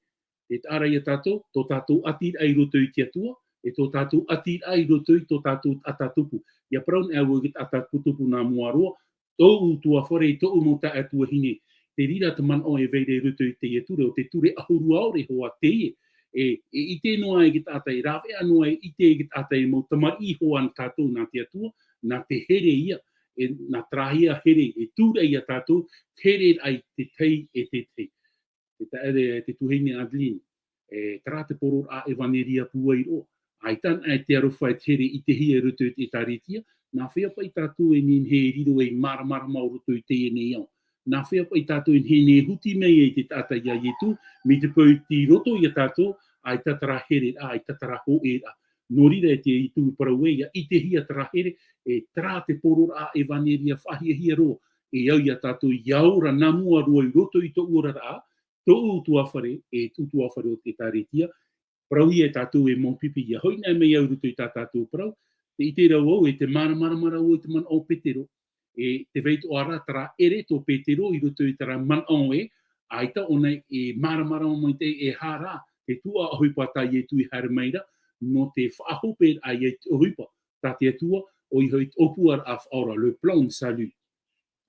E taʻa ra ia tātou, tō tātou ʻatiraʻa i roto i te Atua, e tō tātou ʻatiraʻa i roto i tō tātou taʻata tupu. ʻIa parau nei au i te taʻata tupu nā mua roa, tōʻu ʻutuāfare, tōʻu mau taeaʻe tuahine. Te reira te manaʻo e vai ra i roto i teie ture, ʻo te ture ʻahuru ʻaore hoʻi teie. E, e ʻite noa ai te taʻata, e rave noa e ʻite ai te taʻata e mau tamariʻi hoʻi nā tātou nā te Atua, nā te here ia, e, nā terā here, e tūraʻi ia tātou, te hereraʻa i te tahi e te tahi. Te taʻere, te tuahine Adeline, e, terā te poroʻraʻa ʻevaneria pūai roa. ʻAita anaʻe te aroha e te here i ʻitehia i roto i te ʻĒtārētia, nā hea paʻi tātou e nehenehe e riro ei māramarama i roto i teie nei ao. Nā hea paʻi tātou e nehenehe e huti mai ai te taʻata ia Ietu, mai te peu i roto ia tātou, ʻaita terā hereraʻa, ʻaita terā hōʻēraʻa. Nō reira e te Ietu i parau ē, ʻia ʻitehia terā here, e terā te poroʻraʻa ʻevaneria faʻahiahia roa, e au ia tātou ʻia ora nā mua roa i roto i tōʻu oraraʻa, tōʻu ʻutuāfare, e ʻutuāfare o te ʻĒtārētia, parauhia e tātou e mau pipi, ʻia hoʻi anaʻe mai au i roto i tā tātou parau, tē ʻite ra vau, e te māramarama ra vau i te manaʻo o Petero, e tē vai atoʻa ra terā ʻere tō Petero i roto i terā manaʻo ē, ʻaita ʻōna e māramarama maitaʻi e aha rā te tuhaʻa ʻohipa tā Ietu i haere mai ra, nō te faʻahoperaʻa ia i te ʻohipa tā te Atua, ʻoia hoʻi te ʻōpuaraʻa faʻaora, le plan de salut.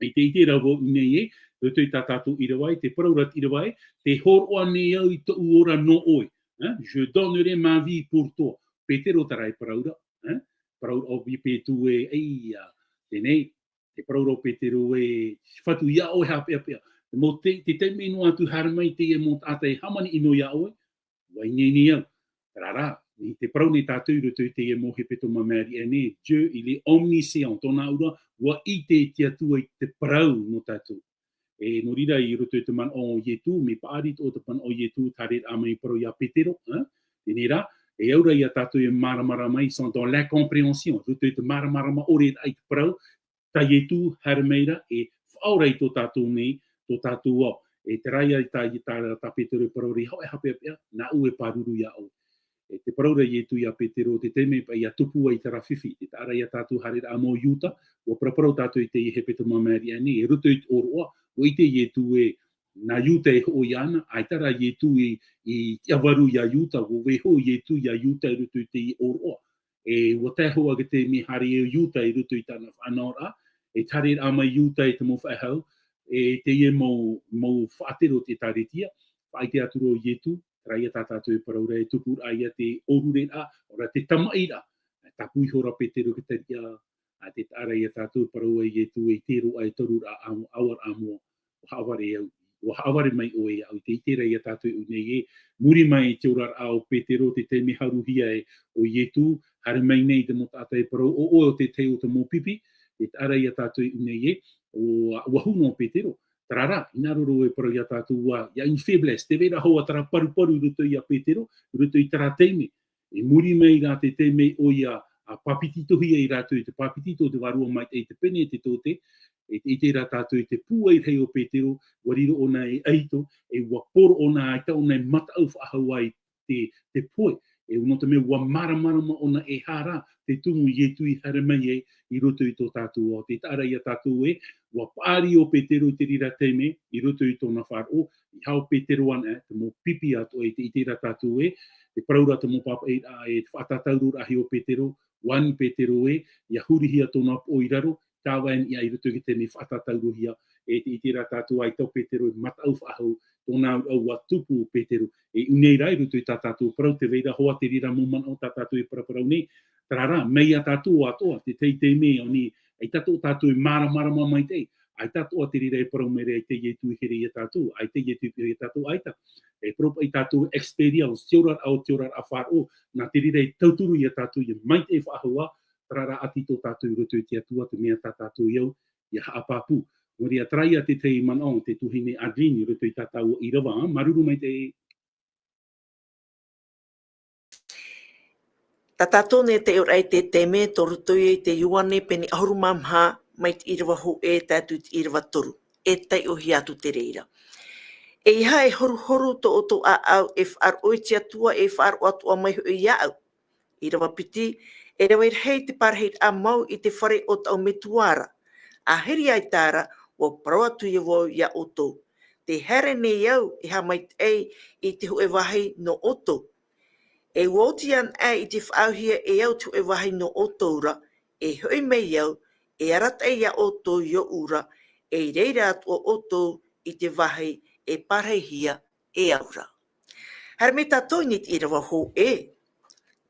I te ʻite ra vau i ʻō nei ē, roto i tā tātou ʻīrava ē, te parau ra te ʻīrava ē, tē hōroʻa nei au i tōʻu ora nō ʻoe. Hein? Je donnerai ma vie pour toi. Petero terā e parau ra, hein? Parau ra ʻo Petero ē, ʻeia, teie nei, te parau ra ʻo Petero ē, fatu ia ʻoe haʻapeʻapeʻa. Te mau te, te taime noa atu haere mai teie mau taʻata e hāmani ʻino ia ʻoe, ʻua ineine au. Terā rā, i te parau nei tātou i roto i teie mau hepetoma maʻiri aʻe nei, Dieu, il est omniscient, tōna auraʻa, ʻua ʻite te Atua i te parau nō tātou. E nō reira i roto i te manaʻo o Ietu, mea paʻari atoʻa te manaʻo o Ietu, te haereraʻa mai i parau ia Petero, hein? Teie rā, e au ra ia tātou e māramarama mai, sont dans l'incompréhension, roto i te māramarama ʻore i te parau, tā Ietu haere mai ra e faʻaora i tō tātou nei, tō tātou ao. E terā ia tā, tā, tā Petero e parau ra, ʻia haʻapeʻapeʻa, nāʻu e pāruru ia ʻoe. E te parau ra Ietu ia Petero, te taime paʻi ʻia tupu ai terā fifi, te taʻa ra ia tātou haereraʻa mau Iuta, ʻua paraparau tātou i teie hepetoma maʻiri aʻe nei, i roto i te ʻōroʻa, ʻua ʻite Ietu ē, nā Iuta e hoʻo iāna, ʻaita rā Ietu i, i tiʻavaru ia Iuta, ʻua vaiiho Ietu ia Iuta i roto i teie ʻōroʻa. E ʻua tae hoʻi ake te mea haere Iuta i roto i tāna faʻanahoraʻa, e haereraʻa mai Iuta e te mau faʻehau, e teie mau, mau faʻatere o te ʻĒtārētia, faʻaʻite atu ra ʻo Ietu, terā ia tā tātou e parau ra, e tupu ra ia te ʻōrureraʻa, ʻaore rā te tamaʻiraʻa, tāpū iho ra Petero i te tariʻa, ā, te taʻa ra ia tātou e parau ai Ietu ē, i te roaʻa e toru ra ʻāmua, ʻāua ra ʻāmua, ʻua haʻavare au, ʻua haʻavare mai ʻoe iāʻu, i te ʻite ra ia tātou i ʻō nei ē, muri mai i te oraraʻa o Petero, te taime haruhia e ʻo Ietu, haere mai nei te mau taʻata e parau, ʻo ʻoe ʻo te tahi o te mau pipi, te taʻa ra ia tātou i ʻō nei ē, ʻo, ʻua hū noa Petero, terā rā, hinaʻaro ra e parau ia tātou ā, il y a une faiblesse, tē vai ra hoʻi terā paruparu i roto ia Petero, i roto i terā taime, i muri mai rā te taime ʻoia, ā, pāpetitohia e rātou i te pāpetito, te Vārua Maitaʻi, te pene, te tōtē, e te, ʻite ra tātou i te pūai rahi o Petero, ʻua riro ʻōna ei ʻaito, e ʻua poro ʻōna, ʻaita ʻōna e mataʻu faʻahou ai te, te pohe, e nō te mea ʻua māramarama ʻōna e aha rā te tumu Ietu i haere mai ai i roto i tō tātou ao. Te taʻa ra ia tātou ē, ʻua paʻari ʻo Petero i te reira taime, i roto i tōna faʻaroʻo, ʻeiaha ʻo Petero anaʻe, te mau pipi atoʻa, e te ʻite ra tātou ē, te parau ra te mau pāpaʻiraʻa, e te faʻatātauro rahi o Petero, ʻua ani Petero ē, ʻia hurihia tōna poʻo i raro, tāvana ia i roto i te taime faʻatātaurohia, e te ʻite ra tātou ʻaita ʻo Petero e mataʻu faʻahou, tōna auaha tupu o Petero. E ʻū nei rā i roto i tā tātou parau, tē vai ra hoʻi te reira mau manaʻo tā tātou e paraparau nei, terā rā, mai iā tātou atoʻa, te tahi taime, ʻaore, ʻaita tō tātou e māramarama maitaʻi, ʻaita atoʻa te reira e parau mai ra ʻaita Ietu i here iā tātou, ʻaita Ietu i pihaʻi iā tātou, ʻaita. E parau paʻi tātou experience, te oraraʻa, o te oraraʻa faʻaroʻo, nā te reira e tauturu iā tātou, ʻia maitaʻi faʻahou, terā rā ʻati tō tātou i roto i te Atua, te mea tā tātou e au, ʻia haʻapāpū. Nō reira, terā ia te tahi manaʻo o te tuahine Adeline i roto i tā tāua ʻīrava, māuruuru maitaʻi. Tā tātou nei taiʻoraʻa i te taime, tō roto ia i te Ioane pene ʻahuru mā maha, mai te ʻīrava hōʻē tae atu i te ʻīrava toru. E taiʻohia atu te reira. ʻEiaha e horuhoru tō ʻoutou ʻāʻau, e faʻaroʻo i te Atua, e faʻaroʻo atoʻa mai hoʻi iāʻu. ʻĪrava piti, e rave rahi te parahiraʻa mau i te fare o taʻu metua ra. ʻĀhiri ʻaita ra, ʻua parau atu ia vau iā ʻoutou. Tē haere nei au e haʻamaitaʻi i te hōʻē vāhi nō ʻoutou. E ʻua oti anaʻe i te faʻaauhia e au te hōʻē vāhi nō ʻoutou ra, e hoʻi mai au, e arataʻi iā ʻoutou i ʻōʻu ra, e i reira atoʻa ʻoutou i te vāhi e parahihia e au ra. Haere mai tātou i te ʻīrava hōʻē.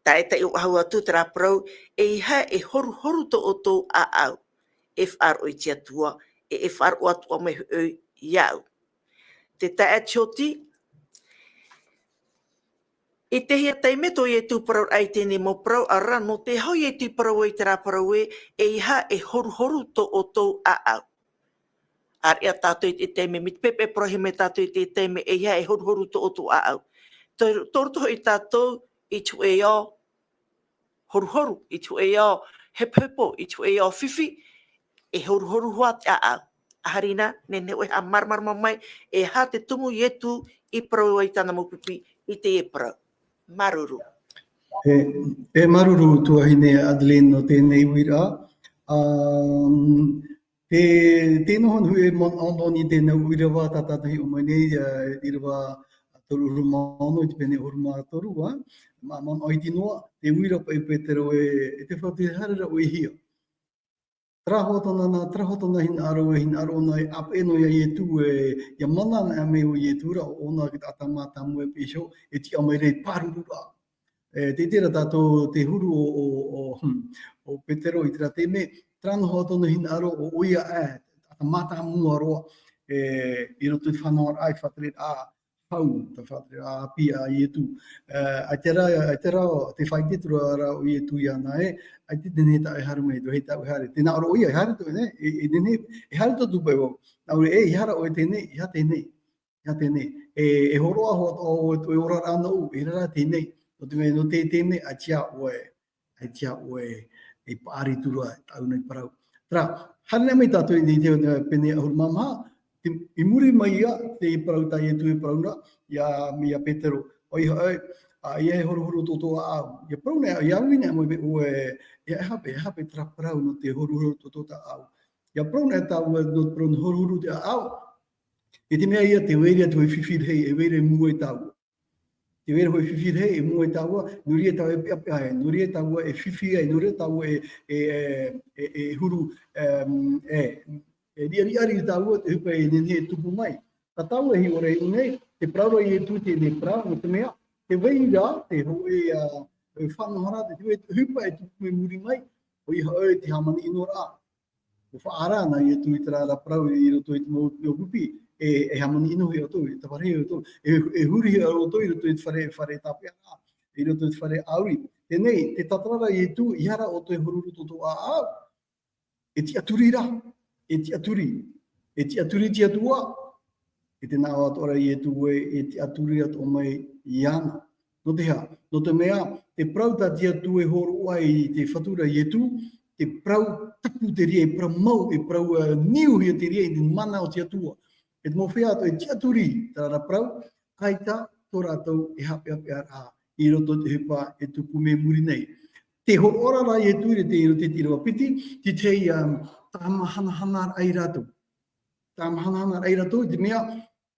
Tae, tae faʻahou atu terā parau, ʻeiaha e horuhoru tō ʻoutou ʻāʻau, e faʻaroʻo i te Atua, e, e faʻaroʻo atoʻa mai hoʻi iāʻu. Te taeaʻe Tioti, i te hia taime tō Ietu parauraʻa i teie nei mau parau, ʻaore rā, nō te aha Ietu i parau ai terā parau ē, ʻeiaha e horuhoru tō ʻoutou ʻāʻau. ʻĀreʻa tātou i te taime, mai te pepe parauhia mai tātou i te taime, ʻeiaha e horuhoru tō ʻoutou ʻāʻau. Tō, tō roto hoʻi tātou i te hōʻē ao horuhoru, i te hōʻē ao hepohepo, i te hōʻē ao fifi, e horuhoru hoʻi te ʻāʻau. ʻĀhiri na, nehenehe ʻoe e haʻamāramarama mai, e aha te tumu Ietu i parau ai tāna mau pipi i teie parau. Māuruuru. E, e māuruuru tuahine Adeline nō teie nei uiraʻa. Um, te, te noho hōʻē manaʻo nō niʻa i teie nei ʻīrava tā tātou e hiʻo mai nei, ā, ʻīrava toru ʻahuru mā ono i te pene ʻahuru mā toru, ā, mā, manaʻo iti noa, te uira paʻi Petero ē, e te Fatu, tē haere ra ʻoe i hea. Terā hoʻi tōna, terā hoʻi tōna hinaʻaro, e hinaʻaro ʻōna e ʻāpeʻe noa iā Ietu ē, ʻia mana anaʻe mai ʻo Ietu ra, ʻo ʻōna i te taʻata mātāmua e piha iho, e tiʻa mai ra i te pāruru ra. E, tē ʻite ra tātou te huru o, o, o, hmm, o Petero i terā taime, terā noa hoʻi tōna hinaʻaro ʻo, ʻoia ē, taʻata mātāmua roa, e, i roto i te faʻanahoraʻa, i te faʻatereraʻa hau, te faʻatereraʻa ʻāpī a Ietu. E, ʻaita rā, ʻaita rā, tē faʻaʻite atu ra ʻo Ietu iāna ē, ʻaita e nehenehe tāʻu e haere mai, tē vai tāʻu e haere. Tē nā ʻō ra ʻoia, e haere atu ʻoe nei, e, e nehenehe, e haere atu atu paʻi vau. Nā ʻō ra, e, ʻeiaha ra ʻoe i teie nei, ʻeiaha i teie nei. ʻIa teie nei, e, e hōroʻa hoʻi atoʻa ʻoe, ʻoe oraraʻa nōʻu, e ʻere ra teie nei, nō te mea, nō te, teie nei, ʻaita ʻoe, ʻaita ʻoe, e paʻari atu ra, tāʻu nei parau. Terā, haere mai tātou i te, te, pene ʻahuru mā maha, te, i muri mai ia, te parau tā Ietu e parau ra, iā, iā Petero, ʻoia hoʻi, ā, ʻeiaha e horuhoru tō ʻoutou ʻāʻau. ʻIa parau nei, ʻia ui nei ʻoe, ʻoe, e, e aha paʻi, e aha paʻi terā parau nō te horuhoru tō ʻoutou ʻāʻau. ʻIa parau nei tāua, nō te parau nō te horuhoru tō te ʻāʻau. I te mea ia, tē vai ra te hōʻē fifi rahi, e vai ra i mua ia tāua. Tē vai ra hōʻē fifi rahi, e mua ia tāua, nō reira tāua e peʻapeʻa ai, nō reira tāua e fifi ai, nō reira tāua e, e, e, e, e huru, em, e, e riʻariʻa ia tāua, te ʻohipa e nehenehe e tupu mai. Tā tāua e hiʻo ra i ʻō nei, tē parau ra Ietu i teie nei parau, nō te mea, tē vai ra te hōʻē, ā, e faʻanahoraʻa, tē vai te ʻohipa e tupu mai muri mai, ʻoia hoʻi te hāmani ʻino ra. ʻUa faʻaara na Ietu i terā ra parau i roto i te mau, mau pipi, e, e hāmani ʻino hia ʻoutou, e tāvare hia ʻoutou, e, e huri hia ʻoutou i roto i te fare, fare tāpeʻaraʻa, i roto i te fare ʻāuri. Teie nei, tē tātara ra Ietu, ʻeiaha ra ʻoutou e horuhoru tō ʻoutou ʻāʻau. E tiʻaturi ra, e tiʻaturi, e tiʻaturi i te Atua, e tē nā ʻō atoʻa ra Ietu ē, e tiʻaturi atoʻa mai iāna. Nō te aha? Nō te mea, te parau tā te Atua e hōroʻa i te Fatu ra Ietu, te parau tapu te reira, e parau mau, e parau, ā, niuhia te reira i te mana o te Atua. E te mau feiā atoʻa e tiʻaturi, terā ra parau, ʻaita tō rātou e haʻapeʻapeʻaraʻa i roto i te ʻohipa e tupu mai muri nei. Tē hōroʻa ra Ietu i te, i roto i te ʻīrava piti, te tahi, ā, tāmahanahanaraʻa ia rātou. Tāmahanahanaraʻa ia rātou, i te mea,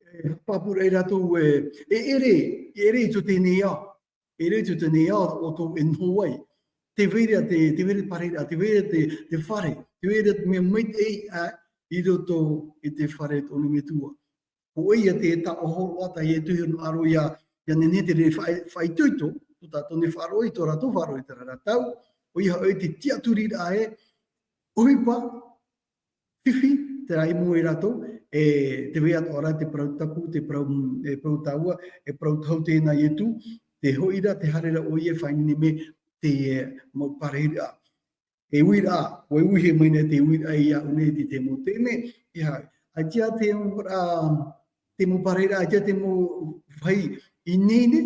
e, haʻapāpūraʻa ia rātou, e, e ʻere, e ʻere i tō teie nei ao. E ʻere i tō teie nei ao, ʻoutou e noho ai. Tē vai ra te, tē vai ra te parahiraʻa, tē vai ra te, te fare, tē vai ra te mea maitaʻi, ā, i roto i te fare o tō ʻoe Metua. ʻoia te taʻohoroʻa tā Ietu i hinaʻaro ia, ia nehenehe te reira faʻaitoito, tō tātou nei faʻaroʻo i tō rātou faʻaroʻo i terā ra tau, ʻoia hoʻi te tiʻaturiraʻa ē, ʻohipa, fifi, terā i mua ia rātou, e tē vai atoʻa ra te parau tapu, te parau, e parau tāua, e parau tau teie nā Ietu, te hoʻi ra, tē haere ra ʻoia e faʻaineine mai te, e, mau parahiraʻa. E uiraʻa, ʻua uiuihe mai nei te uiraʻa iāʻu nei i te mau taime, ʻeiaha, ʻaita te mau, ā, te mau parahiraʻa, ʻaita te mau vāhi ineine,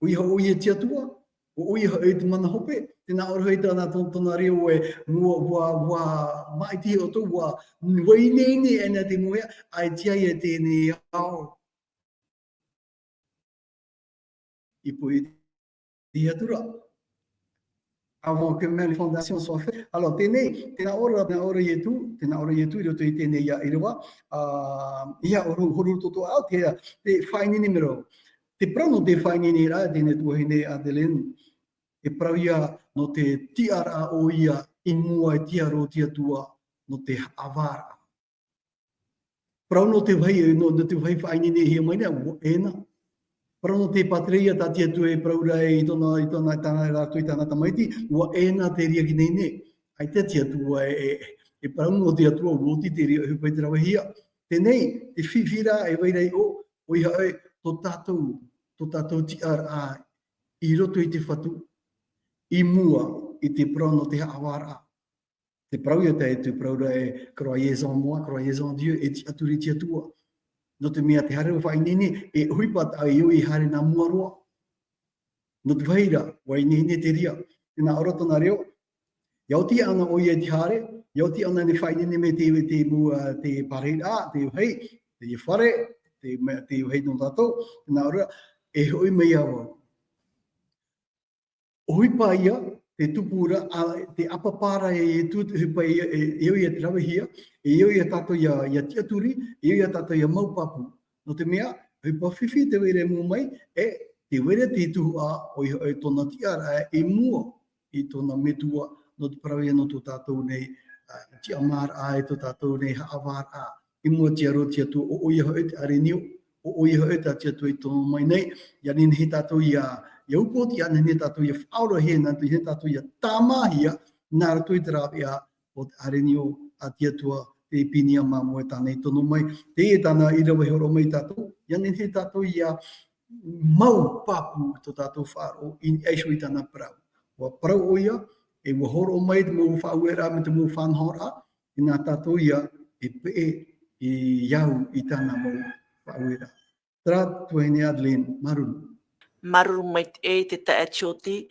ʻoia hoʻi ʻoia te Atua, ʻoia hoʻi te mana hope, tē nā ʻō ra hoʻi tāna tō-, tōna reo ē, ʻua, ʻua, ʻua maʻiti ʻoutou, ʻua, ʻua ineine ana te mau hea, ʻaita ia teie nei ao. I poi te atura. Avant que même les fondations soient faites. Alors, teie nei, tē nā ʻō ra, tē nā ʻō ra Ietu, tē nā ʻō ra Ietu i roto i teie nei ia ʻīrava, ā, ia hōroʻa, hōroʻa tō, tō au, te, te faʻaineine mero. Te parau nō te faʻaineineraʻa, teie nei tuahine Adeline, e parau ia nō te tiʻaraʻa ʻoia i mua i te aro o te Atua nō te haʻavāraʻa. Parau nō te vāhi, nō, nō te vāhi faʻaineinehia mai nei, ʻua ʻē na. Parau nō te pātireia tā te Atua e parau ra i tōna, i tōna, tāna, rātou i tāna tamaiti, ʻua ʻē na te reira ineine. ʻAita te Atua e, e, e parau nō te Atua, ʻua oti te reira ʻohipa i te ravehia. Teie nei, te fifi ra, e vai ra i ʻō, ʻoia hoʻi, tō tātou, tō tātou tiʻaraʻa i roto i te Fatu, i mua i te parau nō te haʻavāraʻa. Te parau ia tā Ietu, parau ra ē, croyez en moi, croyez en Dieu, e tiʻaturi i te Atua. Nō te mea tē haere ra faʻaineine, e ʻohipa taʻa ʻē ʻoia e haere nā mua roa. Nō te vāhi ra, ʻua ineine te reira. Tē nā ʻō ra tōna reo, ʻia oti ana ʻoia i te haere, ʻia oti ana e faʻaineine mai te, te mau, ā, te parahiraʻa, te vāhi, te fare, te, te vāhi nō tātou, tē nā ʻō ra, e hoʻi mai ia vau. ʻOhipa ia, te tupu ra, ā, te ʻāpapa ra e Ietu, te ʻohipa ia, e, e au ia te ravehia, e au ia tātou ʻia, ʻia tiʻaturi, e au ia tātou ʻia mau pāpū. Nō te mea, ʻohipa fifi tē vai ra e mua mai, e tē vai ra te tuhaʻa, ʻoia hoʻi tōna tiʻaraʻa i mua i tōna Metua, nō te parau ia nō tō tātou nei, ā, tiʻamāraʻa, i tō tātou nei haʻavāraʻa, i mua i te aro o te Atua, ʻo, ʻoia hoʻi te ʻārenio, ʻo, ʻoia hoʻi tā te Atua i tono mai nei, ʻia nehenehe tātou ʻia, ʻia upootiʻa, nehenehe tātou ʻia faʻaorahia, nehenehe tātou ʻia tāmāhia, nā roto i te rāveʻa o te ʻārenio a te Atua, te Epiphania Māmoe tāna i tono mai, teie tāna i rave hōroʻa mai ia tātou, ʻia nehenehe tātou ʻia mau pāpū i tō tātou faʻaroʻo, i niʻa iho i tāna parau. ʻUa parau ʻoia, e ʻua hōroʻa mai te mau faʻaueraʻa, mai te mau faʻanahoraʻa, inā tātou ïa e peʻe i au i tāna mau faʻaueraʻa. Terā, tuahine Adeline, māuruuru. Māuruuru maitaʻi i te taeaʻe Tioti.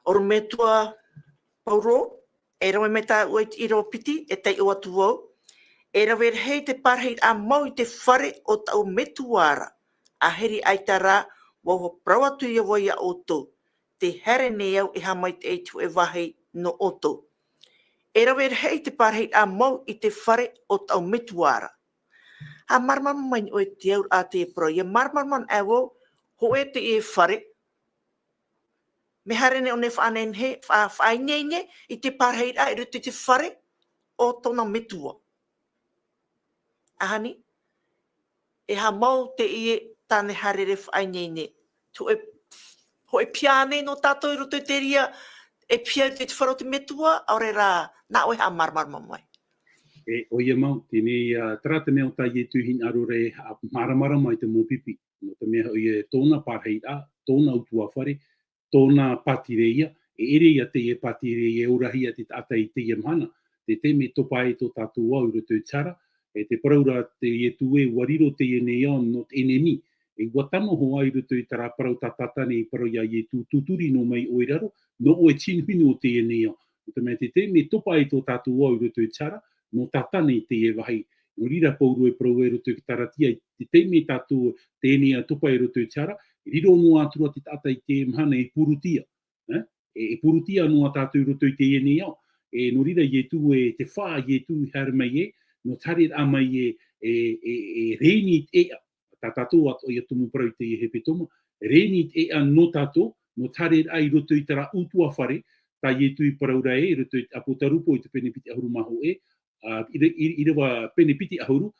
ʻOrometua Paulo, e rave mai tāʻu i te ʻīrava piti, e taiʻo atu vau. E rave rahi te pārahiraʻa mau i te fare o tāʻu metua ra. ʻA hiri ʻaita rā, ʻua parau atu ïa vau iā ʻoutou, tē haere nei au e haʻamaitaʻi i te hōʻē vāhi nō ʻoutou. E rave rahi te pārahiraʻa mau i te fare o tāʻu metua ra. Haʻamāramarama mai ʻoe i te auraʻa a te parau, ʻia māramarama anaʻe vau, hōʻē teie fare, mea haere nei ʻōna e faʻaineine, fa-, faʻaineine i te pārahiraʻa i roto i te fare o tōna metua. ʻAhani, e aha mau teie tāna e haere ra e faʻaineine? Hōʻē, hōʻē piha ānei nō tātou i roto i te reira, e piha i te fare o te metua, ʻaore rā, nā ʻoe haʻamāramarama mai. E, ʻoia mau, teie, ā, terā te mea tā Ietu i hinaʻaro ra e haʻamāramarama i te mau pipi. Nō te mea hoʻi ē, tōna pārahiraʻa, tōna ʻutuāfare, tōna pātireia, e ʻere ïa teie pātireia e ora hia te taʻata i teie mahana, te taime e topa ai tō tātou ao i roto i te hara, e tē parau ra te Ietu ē, ʻua riro teie nei ao nō te ʻenemi, e ʻua tano hoʻi i roto i terā parau tā Tātane i parau iā Ietu, tūturi noa mai ʻoe i raro, nō ʻoe te hinuhinu o teie nei ao. Nō te mea te taime e topa ai tō tātou ao i roto i te hara, nō Tātane teie vāhi. Nō reira Paulo e parau i roto i Karatia, i te taime tātou teie nei ao e topa i roto i te hara, e riro noa atu ra te taʻata i teie mahana e purutia. E, e, e purutia noa tātou i roto i teie nei ao. E, nō reira Ietu ē, tē fā Ietu i haere mai ē, nō te haereraʻa mai ē, e, e, e rēni i te ʻēʻa. Tā tātou atoʻa ïa tumu parau i teie hepetoma, rēni i te ʻēʻa nō tātou, nō te haereraʻa i roto i terā ʻutuāfare, tā Ietu i parau ra ē, i roto i te ʻApotarupo i te pene piti ʻahuru mā hōʻē, ā, ʻīra-, ʻī-, ʻīrava pene piti ʻahuru,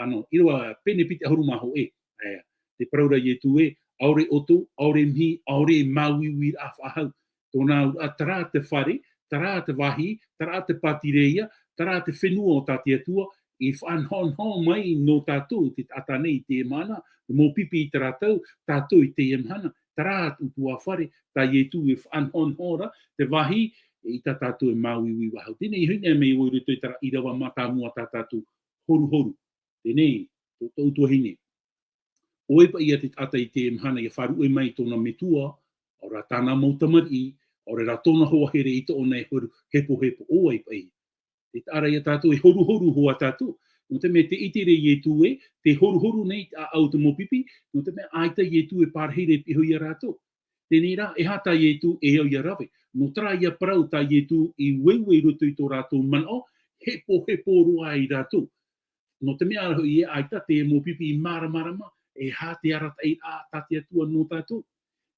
ano, ʻīrava pene piti ʻahuru mā hōʻē. Aia, te parau ra Ietu ē, ʻaore ʻoutou, ʻaore mihi, ʻaore e māuiuiraʻa faʻahou. Tōna auraʻa, terā te fare, terā te vāhi, terā te pātireia, terā te fenua o tā te Atua, i faʻanahonaho mai nō tātou te taʻata nei i teie mahana, mau pipi i terā tau, tātou i teie mahana, terā te ʻutuāfare, tā Ietu e faʻanahonaho ra, te vāhi, e ʻaita tātou e māuiui faʻahou. Teie nei, i hinaʻaro mai vau i roto i terā ʻīrava mātāmua tā tātou horuhoru. Teie nei, tō, tō tuahine. ʻO ʻoe paʻi ia te taʻata i teie mahana ʻia faʻaruʻe mai i tōna metua, ʻaore rā tāna mau tamariʻi, ʻaore rā tōna hoa here i tōna e horu, hepohepo, ʻo ʻoe paʻi. Tē taʻa ra ia tātou e horuhoru hoʻi tātou. Nō te mea tē ʻite ra Ietu ē, tē horuhoru nei te ʻāʻau o te mau pipi, nō te mea ʻaita Ietu e parahi ra e pihaʻi ia rātou. Teie nei rā, e aha tā Ietu e au ʻia rave? Nō terā ia parau tā Ietu i ueue i roto i tō rātou manaʻo, hepohepo roa ai rātou. Nō te mea hoʻi ē, ʻaita te mau pipi i māramarama, e aha te arataʻiraʻa tā te Atua nō tātou.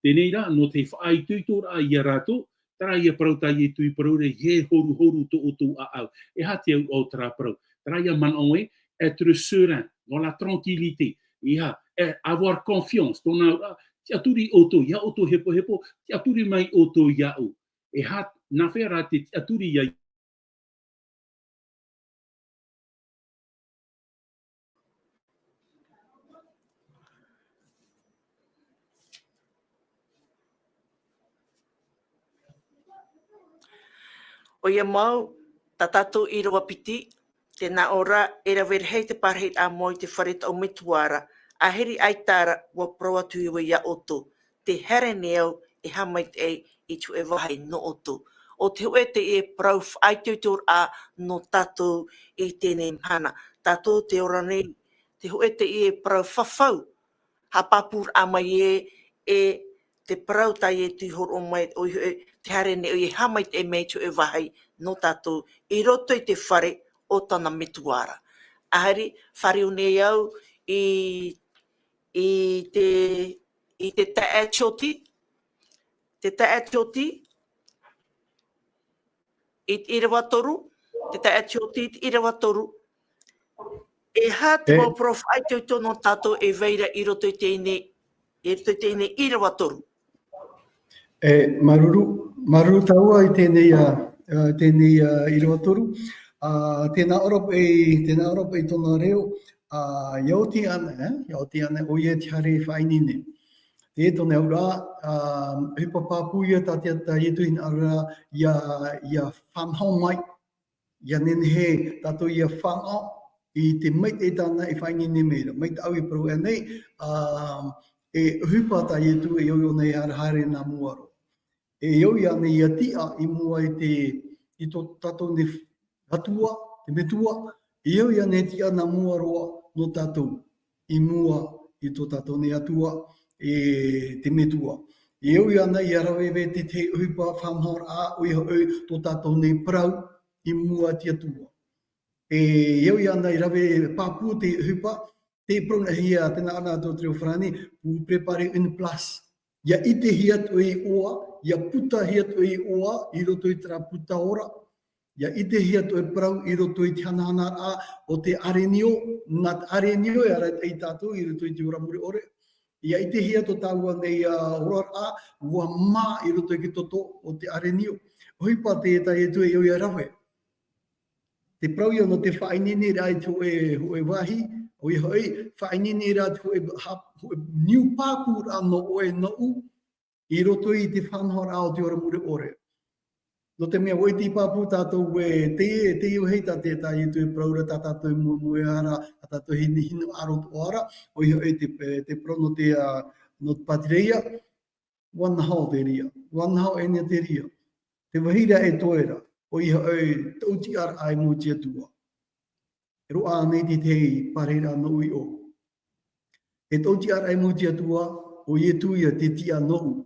Teie nei rā, nō te faʻaitoitoraʻa ia rātou, terā ia parau tā Ietu i parau ra, e horuhoru tō ʻoutou ʻāʻau. E aha te auraʻa o terā parau? Terā ia manaʻo ē, être serein, dans la tranquillité. E aha, e avoir confiance, tōna auraʻa, tiʻaturi ʻoutou, ʻeiaha ʻoutou hepohepo, tiʻaturi mai ʻoutou iāʻu. E aha, nā hea rā te tiʻaturi ia ʻOia mau, tā tātou ʻīrava piti, tē nā ʻō ra, e rave rahi te parahiraʻa mau i te fare o tō metua ra, ʻahiri ʻaita ra, ʻua parau atu vau iā ʻoutou, tē haere nei au e haʻamaitaʻi i te hōʻē vāhi nō ʻoutou. ʻO te hōʻē teie parau faʻaitoitoraʻa nō tātou i teie mahana. Tātou tē ora nei, te hōʻē teie parau fafau, haʻapāpūraʻa mai ē, e te parau tā Ietu i hōroʻa mai, ʻoia hoʻi, tē haere nei ʻoia e haʻamaitaʻi mai i te hōʻē vāhi nō tātou, i roto i te fare o tāna metua ra. ʻAhiri, fāriu nei au i, i te, i te taeaʻe Tioti, te taeaʻe Tioti, i te ʻīrava toru, te taeaʻe Tioti i te ʻīrava toru. E aha te E- mau parau faʻaitoito nō tātou e vai ra i roto i teie nei, i roto i teie nei ʻīrava toru? E, māuruuru, māuruuru tāua i teie nei, ā, ā, teie nei, ā, ʻīrava toru. Ā, tē nā ʻō ra paʻi, tē nā ʻō ra paʻi tōna reo, ā, ʻia oti ānei, ē? ʻIa oti ānei, ʻoia te haere faʻaineine. Teie tōna auraʻa, ā, ʻohipa pāpū ia tā te, tā Ietu i hinaʻaro ra ʻia, ʻia fānaʻo mai, ʻia nehenehe tātou ʻia fānaʻo i te maitaʻi tāna e faʻaineine mai ra. Mai tāʻu i parau aʻe nei, ā, e ʻohipa tā Ietu e au ʻōna e haere, haere nā mua roa. E au ānei ʻia tiʻa i mua i te, i tō tātou nei Atua, te Metua, e au ānei tiʻa nā mua roa nō tātou, i mua i tō tātou nei Atua, e te Metua. E au ānei ʻia rave i te, te ʻohipa fānaʻoraʻa, ʻoia hoʻi tō tātou nei parau i mua i te Atua. E au ānei ʻia rave pāpū te ʻohipa, te parau nā hea, tē nā ʻō ra tō te reo farāni, pour préparer une place. ʻIa ʻitehia atu ʻoe iʻoa, ʻia putahia atu ʻoe iʻoa, i roto i terā puta ora. ʻIa ʻitehia atu ʻoe parau i roto i te hanahanaraʻa o te arenio, nā te arenio e arataʻi ia tātou i roto i te ora mure ʻore. ʻIa ʻitehia tō tāua nei, ā, oraraʻa, ʻua mā i roto i te toto o te arenio. ʻOhipa te, tā Ietu e au ʻia rave. Te parau ia nō te faʻaineineraʻa i te hōʻē, hōʻē vāhi, ʻoia hoʻi, faʻaineineraʻa te hōʻē, ha-, hōʻē niu pāpūraʻa nō ʻoe nōʻu, i roto i te fānaʻoraʻa o te ora mure ʻore. Nō te mea, ʻua ʻite pāpū tātou ē, te, te vāhi tā te, tā Ietu e parau ra tā tātou e moemoeā ra, tā tātou e hinu, hinaʻaro atoʻa ra, ʻoia hoʻi te, te parau nō te, ā, nō te pātireia, ʻua naho te reira, ʻua naho ʻōna te reira. Te vāhi ra e toe ra, ʻoia hoʻi tōʻu tiʻaraʻa e mau i te Atua. E roaʻa nei te tahi parahiraʻa nōʻu iʻoa. E tōʻu tiʻaraʻa e mau i te Atua, ʻo Ietu ia te tiʻa nōʻu.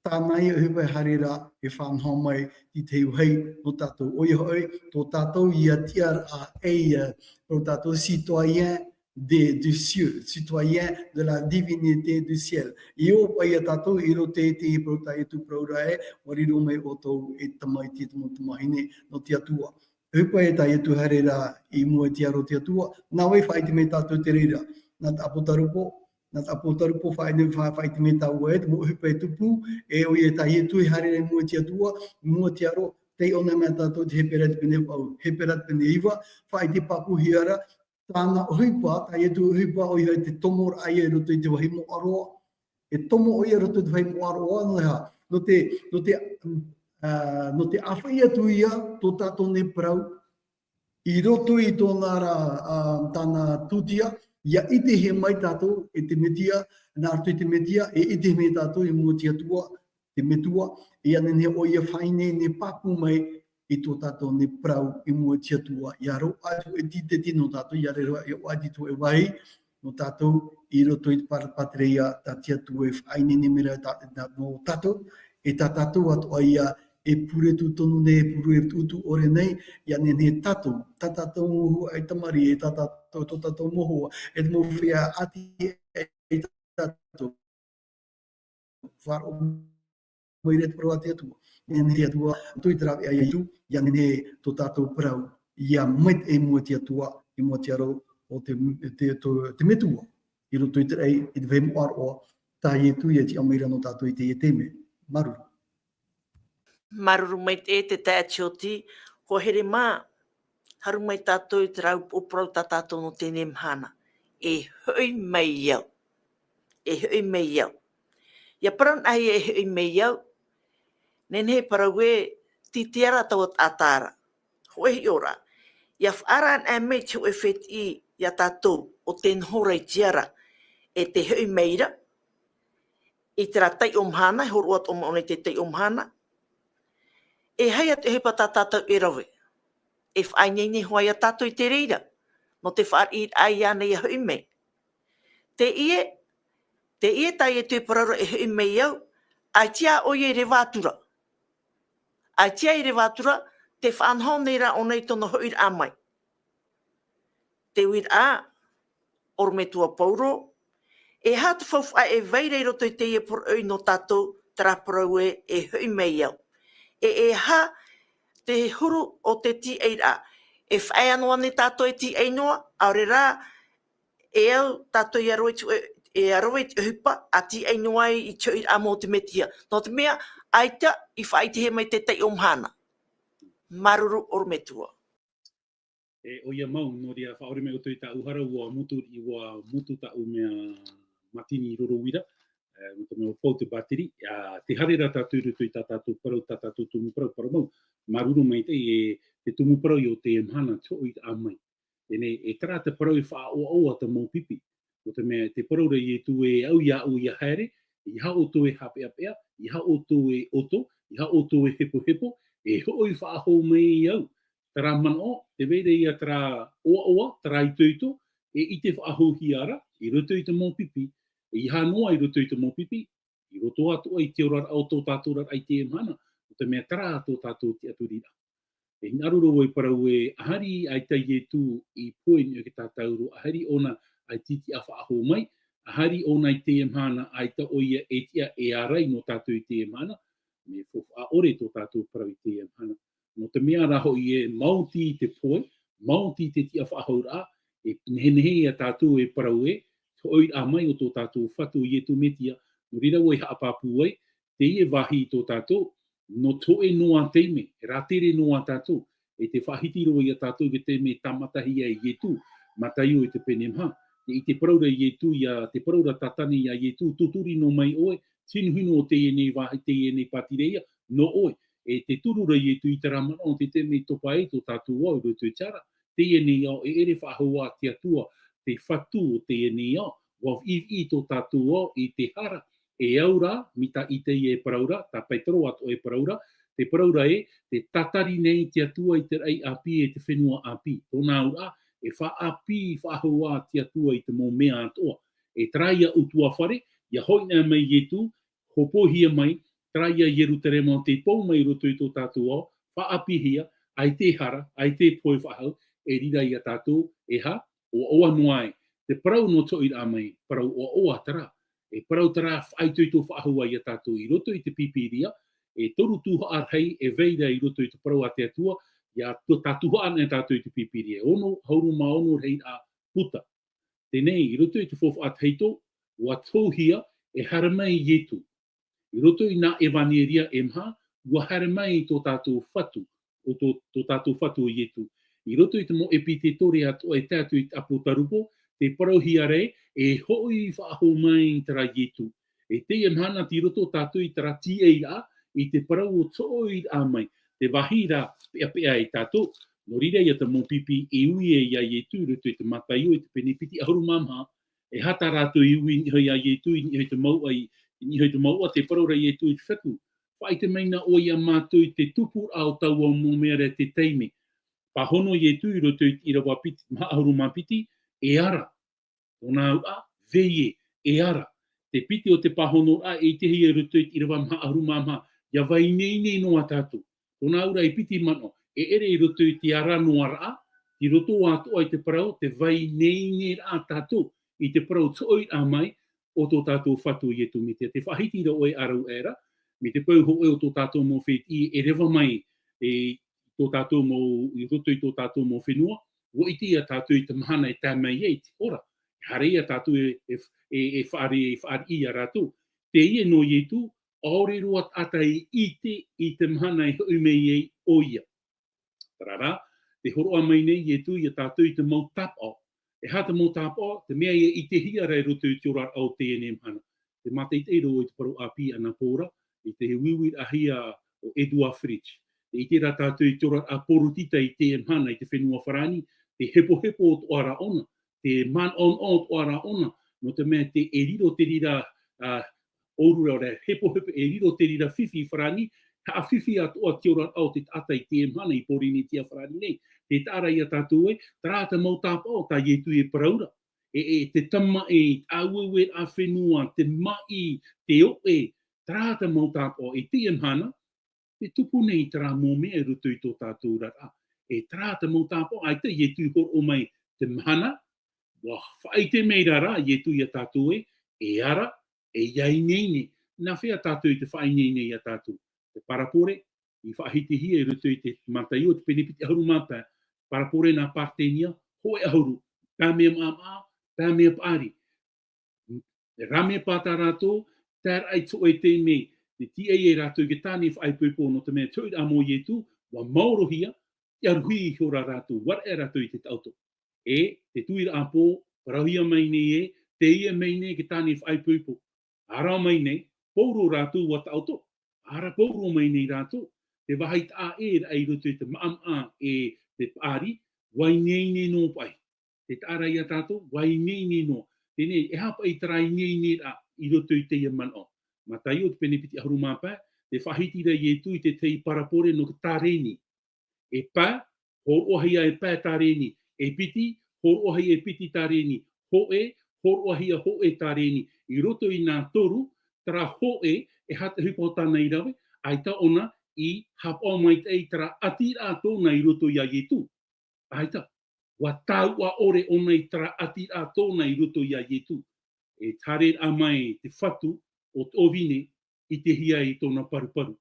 Tāna ia ʻohipa e haere ra, e fānaʻo mai te tahi vāhi nō tātou. ʻOia hoʻi, tō tātou ia tiʻaraʻa e ia, tō tātou citoyen de, du ciel, citoyen de la divinité du ciel. E ʻo paʻi ia tātou i roto i te parau tā Ietu parau ra ē, ʻua riro mai ʻoutou e tamaiti, te mau tamahine nō te Atua. ʻohipa e tā Ietu e haere ra i mua i te aro o te Atua, nā vai faʻaʻite mai tātou i te reira. Nā te ʻApotarupo, nā te ʻApotarupo faʻaʻite, fa-, faʻaʻite mai tāua e te mau ʻohipa e tupu, e ʻoia tā Ietu e haere ra i mua i te Atua, i mua i te aro, tei ʻō nei mai tātou te Hepera te pene vaʻu, Hepera te pene iva, faʻaʻite pāpūhia ra, tāna ʻohipa, tā Ietu ʻohipa ʻoia te tomo raʻa ia i roto i te vāhi moʻa roa, e tomo ʻoia i roto i te vāhi moʻa roa, nō te aha, nō te, nō te, ā, nō te ʻāfaʻi atu ia tō tātou nei parau, i roto i tōna ra, ā, tāna tūtia, ʻia ʻitehia mai tātou e te Metia, nā roto i te Metia, e ʻitehia mai tātou i mua i te Atua, te Metua, ʻia nehenehe ʻoia e faʻaineine pāpū mai i tō tātou nei parau i mua i te Atua, ʻia roaʻa atu e tīteti nō tātou, ʻia re-, ʻia roaʻa atu e vāhi, nō tātou, i roto i te pā-, pātireia, tā te Atua e faʻaineine mai ra tā, nā, nō tātou, e tā tātou atoʻa ia e pure tūtonu nei, e pure tūtonu ʻore nei, ʻia nehenehe tātou, tā tātou mau huaʻai tamariʻi, e tā tātou, tō tātou mau hoa, e te mau feiā ʻati, e tātou. Faʻaroʻo mai ra te parau a te Atua. E nehenehe te Atua, tō te rāveʻa ia Ietu, ʻia nehenehe tō tātou parau, ʻia maitaʻi i mua i te Atua, i mua i te aro o te, te, tō, te Metua. I roto i te raʻi, i te vāhi moʻa roa, tā Ietu ia e tiʻa mai ra nō tātou i teie taime. Māuruuru. Māuruuru maitaʻi e te taeaʻe Tioti, hoa here mā, haru mai tātou i terā upoʻo parau tā tātou nō teie mahana. E hoʻi mai au. E hoʻi mai au. ʻIa parau anaʻe e hoʻi mai au, nehenehe e parau ē, tītau ra taua taʻata ra. Hōʻē hiʻoraʻa. ʻIa faʻaara anaʻe mai te hōʻē fētiʻi ia tātou ʻo tē noho ra i te ara, e te hoʻi mai ra, i terā taiʻo mahana, e hōroʻa atoʻa mai ʻōna i te taiʻo mahana. E aha ia te ʻohipa tā tātou e rave? E faʻaineine hoʻi ia tātou i te reira, nō te fāriʻiraʻa iāna ʻia hoʻi mai. Teie, teie tā Ietu e parau ra e hoʻi mai au, ʻaita ʻoia i reva atu ra. ʻAita i reva atu ra, tē faʻanaho nei ra ʻōna i tōna hoʻiraʻa mai. Te uiraʻa, ʻorometua Paulo, e aha te faufaʻa e vai ra i roto i teie poroʻi nō tātou, terā parau ē, e hoʻi mai au. E, e aha te huru o te tīaʻiraʻa. E faʻaea noa nei tātou e tīaʻi noa, ʻaore rā, e au tātou ʻia rave i te, ʻia rave i te ʻohipa, ʻa tīaʻi noa ai i te hoʻiraʻa mau o te Metia. Nō te mea, ʻaita i faʻaʻitehia mai te taiʻo mahana. Māuruuru ʻorometua. E, ʻoia mau, nō reira faʻaʻore mai ʻoutou i tāʻu hara, ʻua motu, ʻua motu tāʻu mea mātini roro uira, e, nō te mea ʻua pau te bāteri, ā, tē haere ra tātou i roto i tā tātou parau, tā tātou tumu parau, parau mau, māuruuru maitaʻi, e, te tumu parau i ʻō teie mahana, te hoʻiraʻa mai. Teie nei, e terā te parau e faʻaʻoaʻoa te mau pipi. Nō te mea, tē parau ra Ietu ē, au iāʻu ʻia haere, ʻeiaha ʻoutou e haʻapeʻapeʻa, ʻeiaha ʻoutou e ʻoto, ʻeiaha ʻoutou e hepohepo, e hoʻi faʻahou mai au. Terā manaʻo, tē vai ra ia terā ʻoaʻoa, terā itoito, e ʻite faʻahouhia ra, i roto i te mau pipi, ʻeiaha noa i roto i te mau pipi, i roto atoʻa i te oraraʻa o tō tātou oraraʻa i teie mahana, nō te mea terā tō tātou tiʻaturiraʻa. E hinaʻaro roa e parau ē, ʻaita ʻaita Ietu i pohe i niʻa i te tātauro, ʻaita ʻōna ʻia tītiʻa faʻahou mai, ʻaita ʻōna i teie mahana, ʻaita ʻoia e tiʻa e ārai nō tātou i teie mahana, mea faufaʻa ʻore tō tātou parau i teie mahana. Nō te mea rā hoʻi ē, maoti te pohe, maoti te tiʻa faʻahouraʻa, e nehenehe ia tātou e parau ē, te hoʻiraʻa mai o tō tātou Fatu Ietu Metia, nō reira ʻoia e haʻapāpū ai, teie vāhi tō tātou, nō te hōʻē noa taime, e rātere noa tātou, e tē faʻahiti roa ia tātou i te taime e tāmatahia ai Ietu, Mataio i te pene maha. Tē ʻite parau ra Ietu ia, tē parau ra Tātane ia Ietu, tūturi noa mai ʻoe, hinuhinu o teie nei vāhi, teie nei pātireia, nō ʻoe. E tē turu ra Ietu i terā manaʻo, te taime e topa ai tō tātou ao i roto i te ara, teie nei ao, e ʻere faʻahou ā te Atua, te Fatu o teie nei ao, ʻua viʻiviʻi tō tātou ao i te hara, e au rā, mai tā ʻĪtaia e parau ra, tā Petero atoʻa e parau ra, tē parau ra ē, tē tatari nei te Atua i te raʻi ʻāpī e te fenua ʻāpī. Tōna auraʻa, e faʻaʻāpī faʻahou ā te Atua i te mau mea atoʻa. E terā ia ʻutuāfare, ʻia hoʻi anaʻe mai Ietu, hōpoihia mai, terā ia Ierutarema ʻo tē pou mai i roto i tō tātou ao, faʻaʻāpīhia, ʻaita e hara, ʻaita e pohe faʻahou, e riro ia tātou, e aha, ʻoaʻoa noa ai. Te parau nō te hoʻiraʻa mai, parau ʻoaʻoa terā. E parau terā faʻaitoito faʻahou ā ia tātou i roto i te Pīpīria, e toru tuhaʻa rahi e vai ra i roto i te parau a te Atua, ia tō tātou haʻana e tātou i te pīpīria. E ono, ʻahuru mā ono rahiraʻa puta. Teie nei, i roto i te faufaʻa tahito, ʻua tohuhia, e haere mai Ietu. I roto i nā ʻevaneria e maha, ʻua haere mai tō tātou Fatu, ʻo tō, tō tātou Fatu ʻo Ietu. I roto i te mau ʻepitetore atoʻa e tae atu i te ʻApotarupo, tē parauhia ra ē, e hoʻi faʻahou mai terā Ietu. E teie mahana tei roto tātou i terā tīaʻiraʻa, i te parau ʻo te hoʻiraʻa mai. Te vāhi ra peʻapeʻa ia tātou. Nō reira ia te mau pipi e ui ai ia Ietu i roto i te Mataio i te pene piti ʻahuru mā maha, e aha tā rātou i ui i niʻa iho ia Ietu, i niʻa iho i te mouʻa, i, i niʻa iho i te mouʻa, tē parau ra Ietu i te Fatu. Faʻaʻite mai na ʻoe ia mātou i te tupuraʻa o taua mau mea ra i te taime. Pāhono Ietu i roto i te ʻīrava piti, maha ʻahuru mā piti, e ara. Tōna auraʻa, veie, e ara. Te piti o te pāhonoraʻa e ʻitehia i roto i te ʻīrava maha ʻahuru mā maha, ʻia vai ineine noa tātou. Tōna auraʻa e piti manaʻo, e ʻere i roto i te ara noa raʻa, i roto atoʻa i te parau, te vai ineineraʻa tātou, i te parau te hoʻiraʻa mai, o tō tātou Fatu ʻo Ietu Metia. Tē faʻahiti ra ʻoe ʻāraʻuraʻa, mai te peu hōʻē o tō tātou mau fētiʻi e reva mai, e, tō tātou mau, i roto i tō tātou mau fenua, ʻua ʻite ia tātou i te mahana e tae mai ai te ora. E haere ia tātou e, e, e, e fāriʻi, e fāriʻi ia rātou. Teie nō Ietu, ʻaore roa taʻata i ʻite i te mahana e hoʻi mai ai ʻoia. Terā rā, tē hōroʻa mai nei Ietu ia tātou i te mau tāpaʻo. E aha te mau tāpaʻo, te mea ia ʻitehia ra i roto i te oraraʻa o teie nei mahana. Tē mātaʻitaʻi ra vau i te parau ʻāpī a nā Paula, i te uiuiraʻahia ʻo Edouard Fritch. Tē ʻite ra tātou i te oraraʻa Pōrotita i teie mahana i te fenua Farāni, te hepohepo atoʻa rā ʻōna, te manaʻonaʻo atoʻa rā ʻōna, nō te mea tē, e riro te reira, ā, ʻōrua rā, hepohepo, e riro te reira fifi i Farāni, haʻafifi atoʻa te oraraʻa o te taʻata i teie mahana i Pōrīnetia Farāni nei. Tē taʻa ra ia tātou ē, terā te mau tāpaʻo tā Ietu e parau ra. E, e te tamaʻi, te ʻāueueraʻa fenua, te maʻi, te oʻe, terā te mau tāpaʻo i teie mahana, tē tupu nei terā mau mea i roto i tō tātou oraraʻa. E terā te mau tāpaʻo, ʻaita Ietu i hōroʻa mai te mahana, ʻua faʻaʻite mai ra rā Ietu ia tātou ē, e ara, e ʻia ineine. Nā hea tātou i te faʻaineine ia tātou? Te parabole, i faʻahitihia i roto i te Mataio, te pene piti ʻahuru mā pae, parabole nā Paretenia, hōʻē ʻahuru, pae mea maʻamaʻa, pae mea paʻari. Rā mea pātā rātou, tae raʻa i te hōʻē taime, tē tīaʻi ai rātou i te tāne faʻaipoipo nō te mea te hoʻiraʻa mau o Ietu, ʻua maorohia, ʻia ruhi ihora rātou, ʻua raʻe rātou i te taʻoto. E, te tuiraʻa pō, parauhia mai nei ē, teie mai nei te tāne faʻaipoipo. Ara mai nei, pauroa rātou ʻua taʻoto. Ara pauroa mai nei rātou. Te vāhi taʻa ʻē ra i roto i te maʻamaʻa e te paʻari, ʻua ineine noa paʻi. Tē taʻa ra ia tātou, ʻua ineine noa. Teie nei, e aha paʻi terā ineineraʻa i roto i teie manaʻo? Mataio te pene piti ʻahuru mā pae, tē faʻahiti ra Ietu i te tahi parabole nō te tārēni. E pae, hōroʻahia e pae tārēni. E piti, hōroʻahia e piti tārēni. Hōʻē, hōroʻahia hōʻē tārēni. I roto i nā toru, terā hōʻē, e aha te ʻohipa o tāna i rave, ʻaita ʻōna i haʻapaʻo maitaʻi terā ʻatiraʻa tōna i roto ia Ietu. ʻAita, ʻua tāuʻa ʻore ʻōna i terā ʻatiraʻa tōna i roto ia Ietu. E haereraʻa mai te Fatu o te ʻōvine i ʻitehia i tōna paruparu.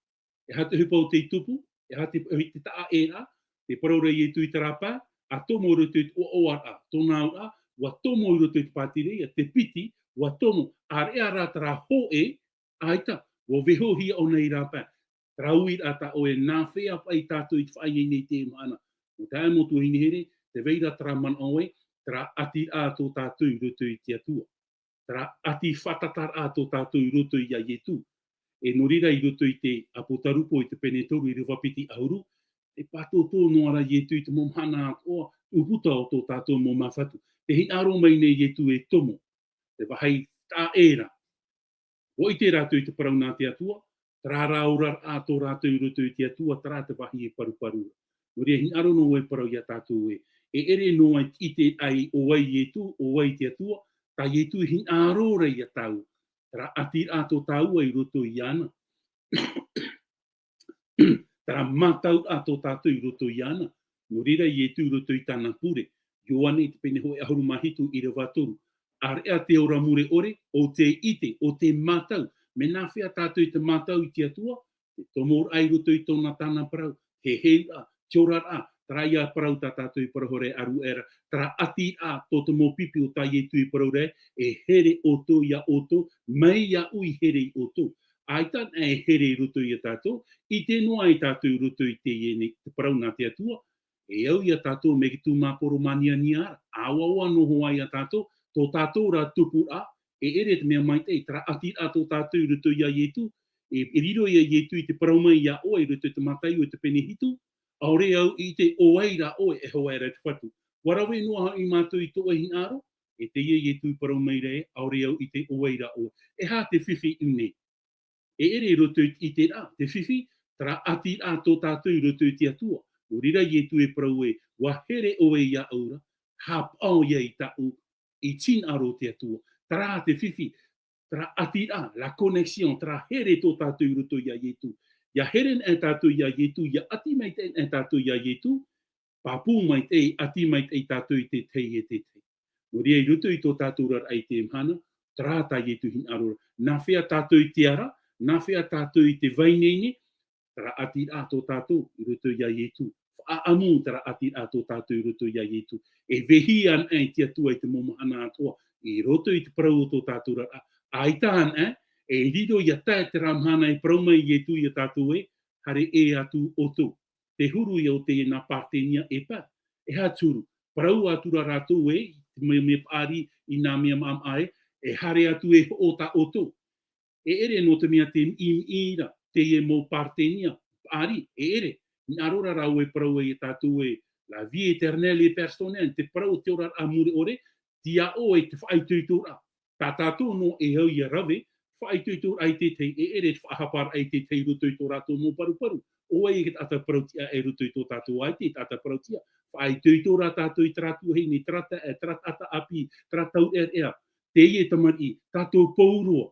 E aha te ʻohipa o tei tupu, e aha te, te taʻa ʻē ra, tē parau ra Ietu i terā pae, ʻa tomo i roto i te ʻoaʻoaraʻa, tōna auraʻa, ʻua tomo i roto i te pātireia, te piti, ʻua tomo, ʻāreʻa rā terā hōʻē, ʻaita, ʻua vaihohia ʻōna i rāpae. Terā uiraʻa tā ʻoe, nā hea paʻi tātou i te faʻaineine i teie mahana. Nō te aha, mau tuahine here, tē vai ra terā manaʻo ē, terā ʻatiraʻa tō tātou i roto i te Atua. Terā ʻati fātataraʻa tō tātou i roto ia Ietu. E nō reira i roto i te ʻApotarupo i te pene toru ʻīrava piti ʻahuru, e pātōtō noa ra Ietu i te mau mahana atoʻa, ʻūputa o tō tātou mau māfatu. Tē hinaʻaro mai nei Ietu e tomo, te vāhi taʻa ʻē ra. ʻUa ʻite rātou i te parau nā te Atua, terā rā oraraʻa tō rātou i roto i te Atua, terā te vāhi e paruparu ra. Nō reira, hinaʻaro noa e parau ia tātou ē, e ʻere noa i te ʻite ai ʻo vai Ietu, ʻo vai te Atua, tā Ietu e hinaʻaro ra ia tāua, terā ʻatiraʻa tō tāua i roto iāna. Terā mātauraʻa tō tātou i roto iāna. Nō reira Ietu i roto i tāna pure. Ioane i te pene hōʻē ʻahuru mā hitu ʻīrava toru. ʻĀreʻa te ora mure ʻore, ʻo tē ʻite, ʻo tē mātau. Mea nā hea tātou i te mātau i te Atua, te tomoraʻa i roto i tōna tāna parau, te heheuraʻa, te oraraʻa, terā ia parau tā tātou i parau ra, ʻaruʻera, terā ʻatiraʻa tō te mau pipi o tā Ietu i parau ra, e here ʻoutou iā ʻoutou, mai iāʻu i here iā ʻoutou. ʻAita e here i roto iā tātou, ʻite noa ai tātou i roto i teie nei, te parau nā te Atua, e au iā tātou mai te tūmāporo māniania ra, ʻaoaoa noa iā tātou, tō tātou ra tupuraʻa, e ʻere te mea maitaʻi, terā ʻatiraʻa tō tātou i roto iā Ietu, e, e riro ia Ietu i te parau mai iā ʻoe i roto i te Mataio i te pene hitu, ʻaore au i ʻite ʻo vai ra ʻoe, e hoa era te Fatu. ʻUa rave noa hoʻi mātou i tō ʻoe hinaʻaro, e teie Ietu i parau mai ra ē, ʻaore au i ʻite ʻo vai ra ʻoe. E aha te fifi i ʻō nei? E ʻere i roto i te ʻiteraʻa, te fifi, terā ʻatiraʻa tō tātou i roto i te Atua. Nō reira Ietu e parau ē, ʻua here ʻoe iāʻu ra, haʻapaʻo ia i tāʻu, i te hinaʻaro o te Atua. Terā te fifi, terā ʻatiraʻa, la connexion, terā here tō tātou i roto iā Ietu. ʻIa here ana tātou iā Ietu, ʻia ʻati maitaʻi ana tātou iā Ietu, pāpū maitaʻi, ʻati maitaʻi tātou i te tahi e te tahi. Nō reira i roto i tō tātou oraraʻa i teie mahana, terā tā Ietu hinaʻaro ra. Nā hea tātou i te ara, nā hea tātou i te vai ineine, terā ʻatiraʻa tō tātou i roto iā Ietu. Faʻaʻamu terā ʻatiraʻa tō tātou i roto iā Ietu. E vehia ana e te Atua i te mau mahana atoʻa, i roto i te parau o tō tātou oraraʻa. ʻAita ana, e riro ʻia tae terā mahana e parau mai Ietu iā tātou ē, haere ʻē atu ʻoutou. Te huru ia o teie nā Paretenia e pā. E aha te huru? Parau atu ra rātou ē, te mea, mea paʻari i nā mea maʻamaʻa ē, e haere atu e hoʻo tā ʻoutou. E ʻere nō te mea te miʻimiʻi ra, teie mau Paretenia, paʻari, e ʻere. Hinaʻaro ra rāua e parau ai iā tātou ē, la vie éternelle et personnelle, te parau o te oraraʻa mure ʻore, tiaʻo e te faʻaitoitoraʻa. Tā tātou noa e au ʻia rave, faʻaitoitoraʻa i te tahi, e ʻere te faʻahaparaʻa i te tahi i roto i tō rātou mau paruparu. ʻO vai e te taʻata parau tiʻa i roto i tō tātou ʻaita, te taʻata parau tiʻa. Faʻaitoito rā tātou i terā tuahine, terā taʻa, terā taʻata ʻāpī, terā taureʻareʻa. Teie tamariʻi, tātou pauroa.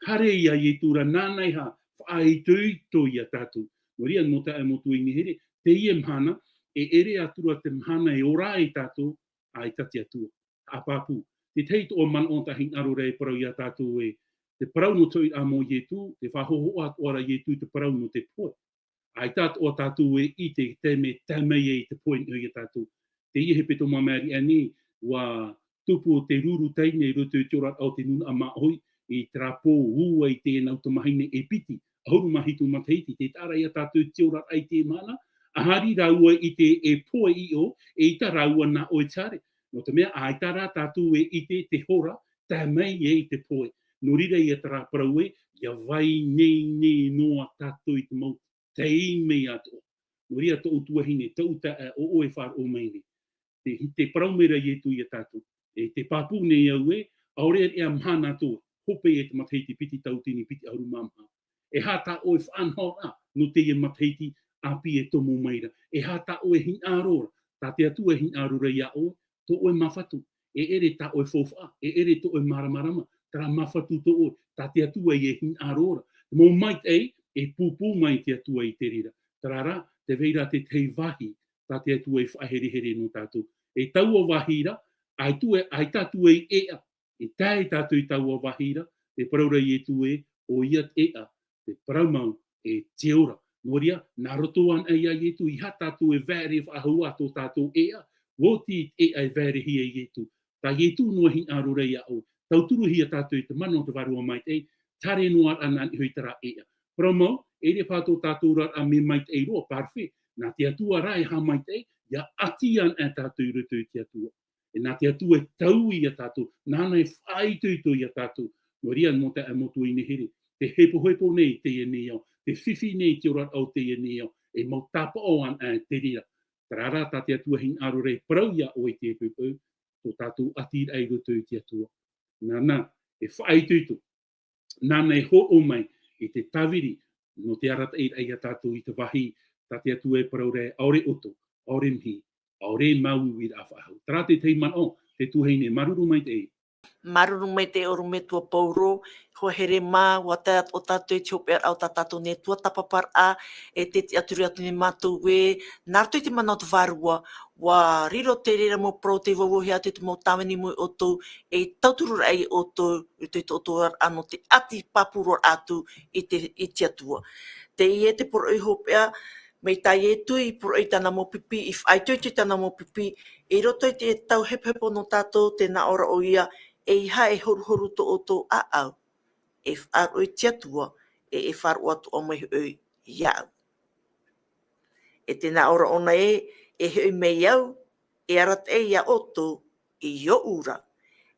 Haere ia Ietu ra, nāna e faʻaitoito ia tātou. Nō reira, nō taʻata mau tuahine here, teie mahana, e ʻere atu ra te mahana e ora ai tātou, ʻaita te Atua. Haʻapāpū. Te tahi atoʻa manaʻo tā hinaʻaro ra e parau iā tātou ē, te parau nō te hoʻiraʻa mau Ietu, te faʻahōhoʻa atoʻa ra Ietu i te parau nō te pohe. ʻAita atoʻa tātou e ʻite i te taime e tae mai ai te pohe i niʻa iā tātou. Teie hepetoma māʻiri aʻe nei, ʻua tupu te ruru taime i roto i te oraraʻa o te nūnaʻa māʻohi, i terā pō ʻua ʻite ai nā tamahine e piti, ʻahuru mā hitu matahiti, tē taʻa ra ia tātou i te oraraʻa i teie mahana, ʻaita rāua i ʻite e pohe i ʻō, eʻita rāua nā ʻoe te haere. Nō te mea, ʻaita rā tātou e ʻite te hora, tae mai ai te pohe. Nō reira ia terā parau ē, ʻia vai ineine noa tātou i te mau taime atoʻa. Nō reira tōʻu tuahine, tōʻu taeaʻe, ʻo ʻoe e faʻaroʻo mai nei. Te, te parau mai ra Ietu iā tātou. E te pāpū nei au ē, ʻaore ʻeʻa mahana atoʻa, hope e te matahiti piti tauatini piti ʻahuru mā maha. E aha tā ʻoe faʻanahoraʻa nō teie matahiti ʻāpī e tomo mai ra? E aha tā ʻoe hinaʻaro ra? Tā te Atua e hinaʻaro ra iā ʻoe, tō ʻoe māfatu. E ʻere tā ʻoe faufaʻa, e ʻere tō ʻoe māramarama, terā māfatu tō ʻoe, tā te Atua e hinaʻaro ra. Te mau maitaʻi, e pūpū mai te Atua i te reira. Terā rā, tē vai ra te tahi vāhi, tā te Atua i faʻaherehere nō tātou. E taua vāhi ra, ʻaita e, ʻaita atu e ʻeʻa, e tae tātou i taua vāhi ra, te parau ra Ietu ē, ʻoia te ʻeʻa, te parau mau, e te ora. Nō reira, nā roto anaʻe iā Ietu, ʻeiaha tātou e vaere faʻahou ā tō tātou ʻeʻa, ʻua oti te ʻeʻa e vaerehia e Ietu. Tā Ietu noa e hinaʻaro ra iā ʻoe. Tauturuhia tātou i te mana o te Vārua Maitaʻi, tē haere noa ra anaʻe i terā ʻeʻa. Parau mau, e ʻere paha tō tātou oraraʻa mea maitaʻi roa, parfait, nā te Atua rā e haʻamaitaʻi, ʻia ʻati anaʻe tātou i roto i te Atua. E nā te Atua e taui iā tātou, nāna e faʻaitoito iā tātou. Nō reira, nō taʻata mau tuahine here, te hepohepo nei teie nei ao, te fifi nei te oraraʻa o teie nei ao, e mau tāpaʻo anaʻe te reira. Terā rā tā te Atua e hinaʻaro ra e parau iā ʻoe i te peu, tō tātou ʻatiraʻa i roto i te Atua. Nāna e faʻaitoito, nāna e hōroʻa mai i te tāviri, nō te arataʻiraʻa iā tātou i te vāhi, tā te Atua e parau ra ē, ʻaore ʻoto, ʻaore mihi, ʻaore māuiuiraʻa faʻahou. Terā te tahi manaʻo, te tuahine, māuruuru maitaʻi. Māuruuru maitaʻi ʻorometua Pauro, hoa here mā, ʻua tae atoʻa tātou i te hopeʻaraʻa o tā tātou nei tuatāpaparaʻa, e tē tiʻaturi atu nei mātou ē, nā roto i te mana o te Vārua, ʻua riro te reira mau parau tei vauvauhia atu i te mau tāvini mai ʻoutou, e tautururaʻa iā ʻoutou, i te, i tō ʻoutou oraraʻa nō te ʻati pāpū roa atu i te, i te Atua. Teie te poroʻi hopeʻa, Mai tā Ietu i poroʻi tāna mau pipi, i faʻaitoito i tāna mau pipi, i roto i te tau hepohepo nō tātou, tē nā ʻō ra ʻoia, ʻeiaha e horuhoru tō ʻoutou ʻāʻau, e faʻaroʻo i te Atua, e, e faʻaroʻo atoʻa mai hoʻi iāʻu. E tē nā ʻō ra ʻōna ē, e hoʻi mai au, e arataʻi ia ʻoutou i ʻōʻou ra,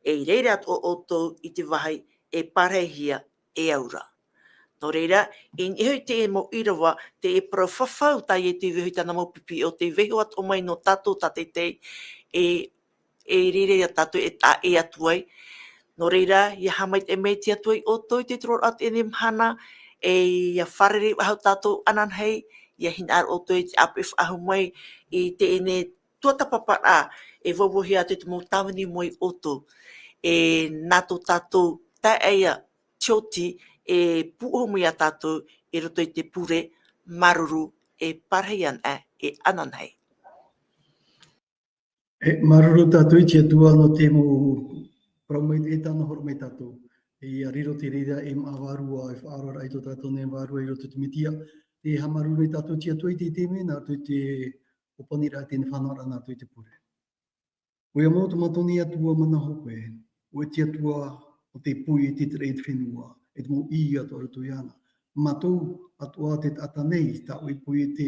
e i reira atoʻa ʻoutou i te vāhi e pārahihia e au ra. Nō reira, i niʻa iho i te mau ʻīrava, te parau fafau tā Ietu i vaiiho i tāna mau pipi, ʻo tē vaiiho atoʻa mai nō tātou tātaʻitahi, e, e riro ia tātou e taʻa ʻē atu ai. Nō reira, ʻia haʻamaitaʻi mai te Atua ia ʻoutou i te tōroʻa o teie mahana, e ʻia fārerei faʻahou tātou ananahi, ʻia hinaʻaro ʻoutou i te ʻāpeʻe faʻahou mai i teie tuatāpaparaʻa e vauvauhia atu i te mau tāvini mai ia ʻoutou. E nā tō tātou taeaʻe ia Tioti e pūʻohu mai ia tātou i roto i te pure, māuruuru, e pārahi ana, e ananahi. E māuruuru tātou i te Atua nō te mau parau maitaʻi tāna i hōroʻa mai ia tātou. ʻIa riro te reira e māʻa vārua, e faʻaoraraʻa i tō tātou nei vārua i roto i te Mesia. Tē haʻamāuruuru nei tātou i te Atua i teie taime, nā roto i te ʻōpaniraʻa i teie faʻanahoraʻa nā roto i te pure. ʻOia mau tō mātou nei Atua mana hope, ʻo te Atua o te poiete, te raʻi, te fenua, e te mau ʻī atoʻa i roto iāna. Mātou atoʻa te taʻata nei, tā ʻoe poiete,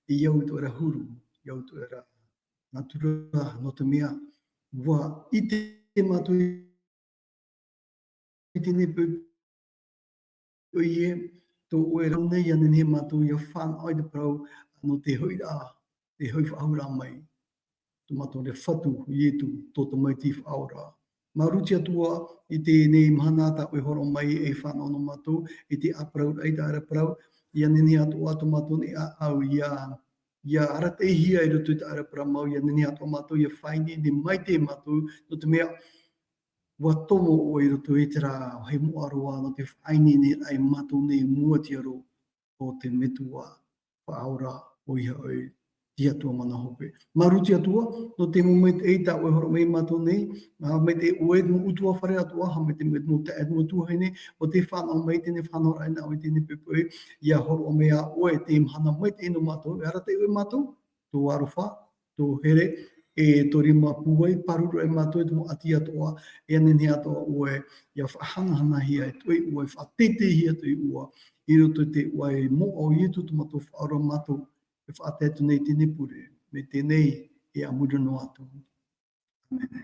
i au i tō ʻoe ra huru, i au i tō ʻoe ra natura, nō te mea, ʻua ʻite mātou i teie poiete, ʻoia, tō ʻoe ra nei, ʻia nehenehe mātou ʻia fānaʻo i te parau, nō te hoʻiraʻa, te hoʻi faʻahou ra mai. Tō mātou ra Fatu, Ietu, tō Tamaiti Faʻaora. Māuruuru te Atua, i teie mahana tā ʻoe i hōroʻa mai e fānaʻo nō mātou, i te ʻāparauraʻa, i te ʻāparauraʻa, ʻia nehenehe atoʻa tō mātou nei ʻāʻau, ʻia, ʻia arataʻihia i roto i te ʻāparauraʻa mau, ʻia nehenehe atoʻa mātou, ʻia faʻaineine maitaʻi mātou, nō te mea, ʻua tomo ʻoe i roto i terā vāhi moʻa roa, nō te faʻaineine ai mātou nei mua i te aro o te Metua Faʻaora, ʻoia hoʻi te Atua mana hope. Māuruuru te Atua, nō te mau maitaʻi tā ʻoe i hōroʻa mai ia mātou nei, ā, maitaʻi ʻoe, mau ʻutuāfare atoʻa, haʻamaitaʻi mai te mau taeaʻe, mau tuahine, ʻo tē fānaʻo mai i teie faʻanahoraʻa nā ʻoe i teie poʻipoʻi, ʻia hōroʻa mai ā ʻoe, te mahana maitaʻi nō mātou, e arataʻi ʻoe ia mātou, tō aroha, tō here, e tō rima pūai, pāruru ai mātou i te mau ʻati atoʻa, e ʻia nehenehe atoʻa ʻoe, ʻia faʻahanahanahia e tō ʻoe iʻoa, e faʻateiteihia tō ʻoe iʻoa, i roto i te iʻoa moʻa o Ietu tō mātou Faʻaora, mātou e faʻatae atu nei i teie pure, mai teie nei e a muri noa atu. ʻĀmene.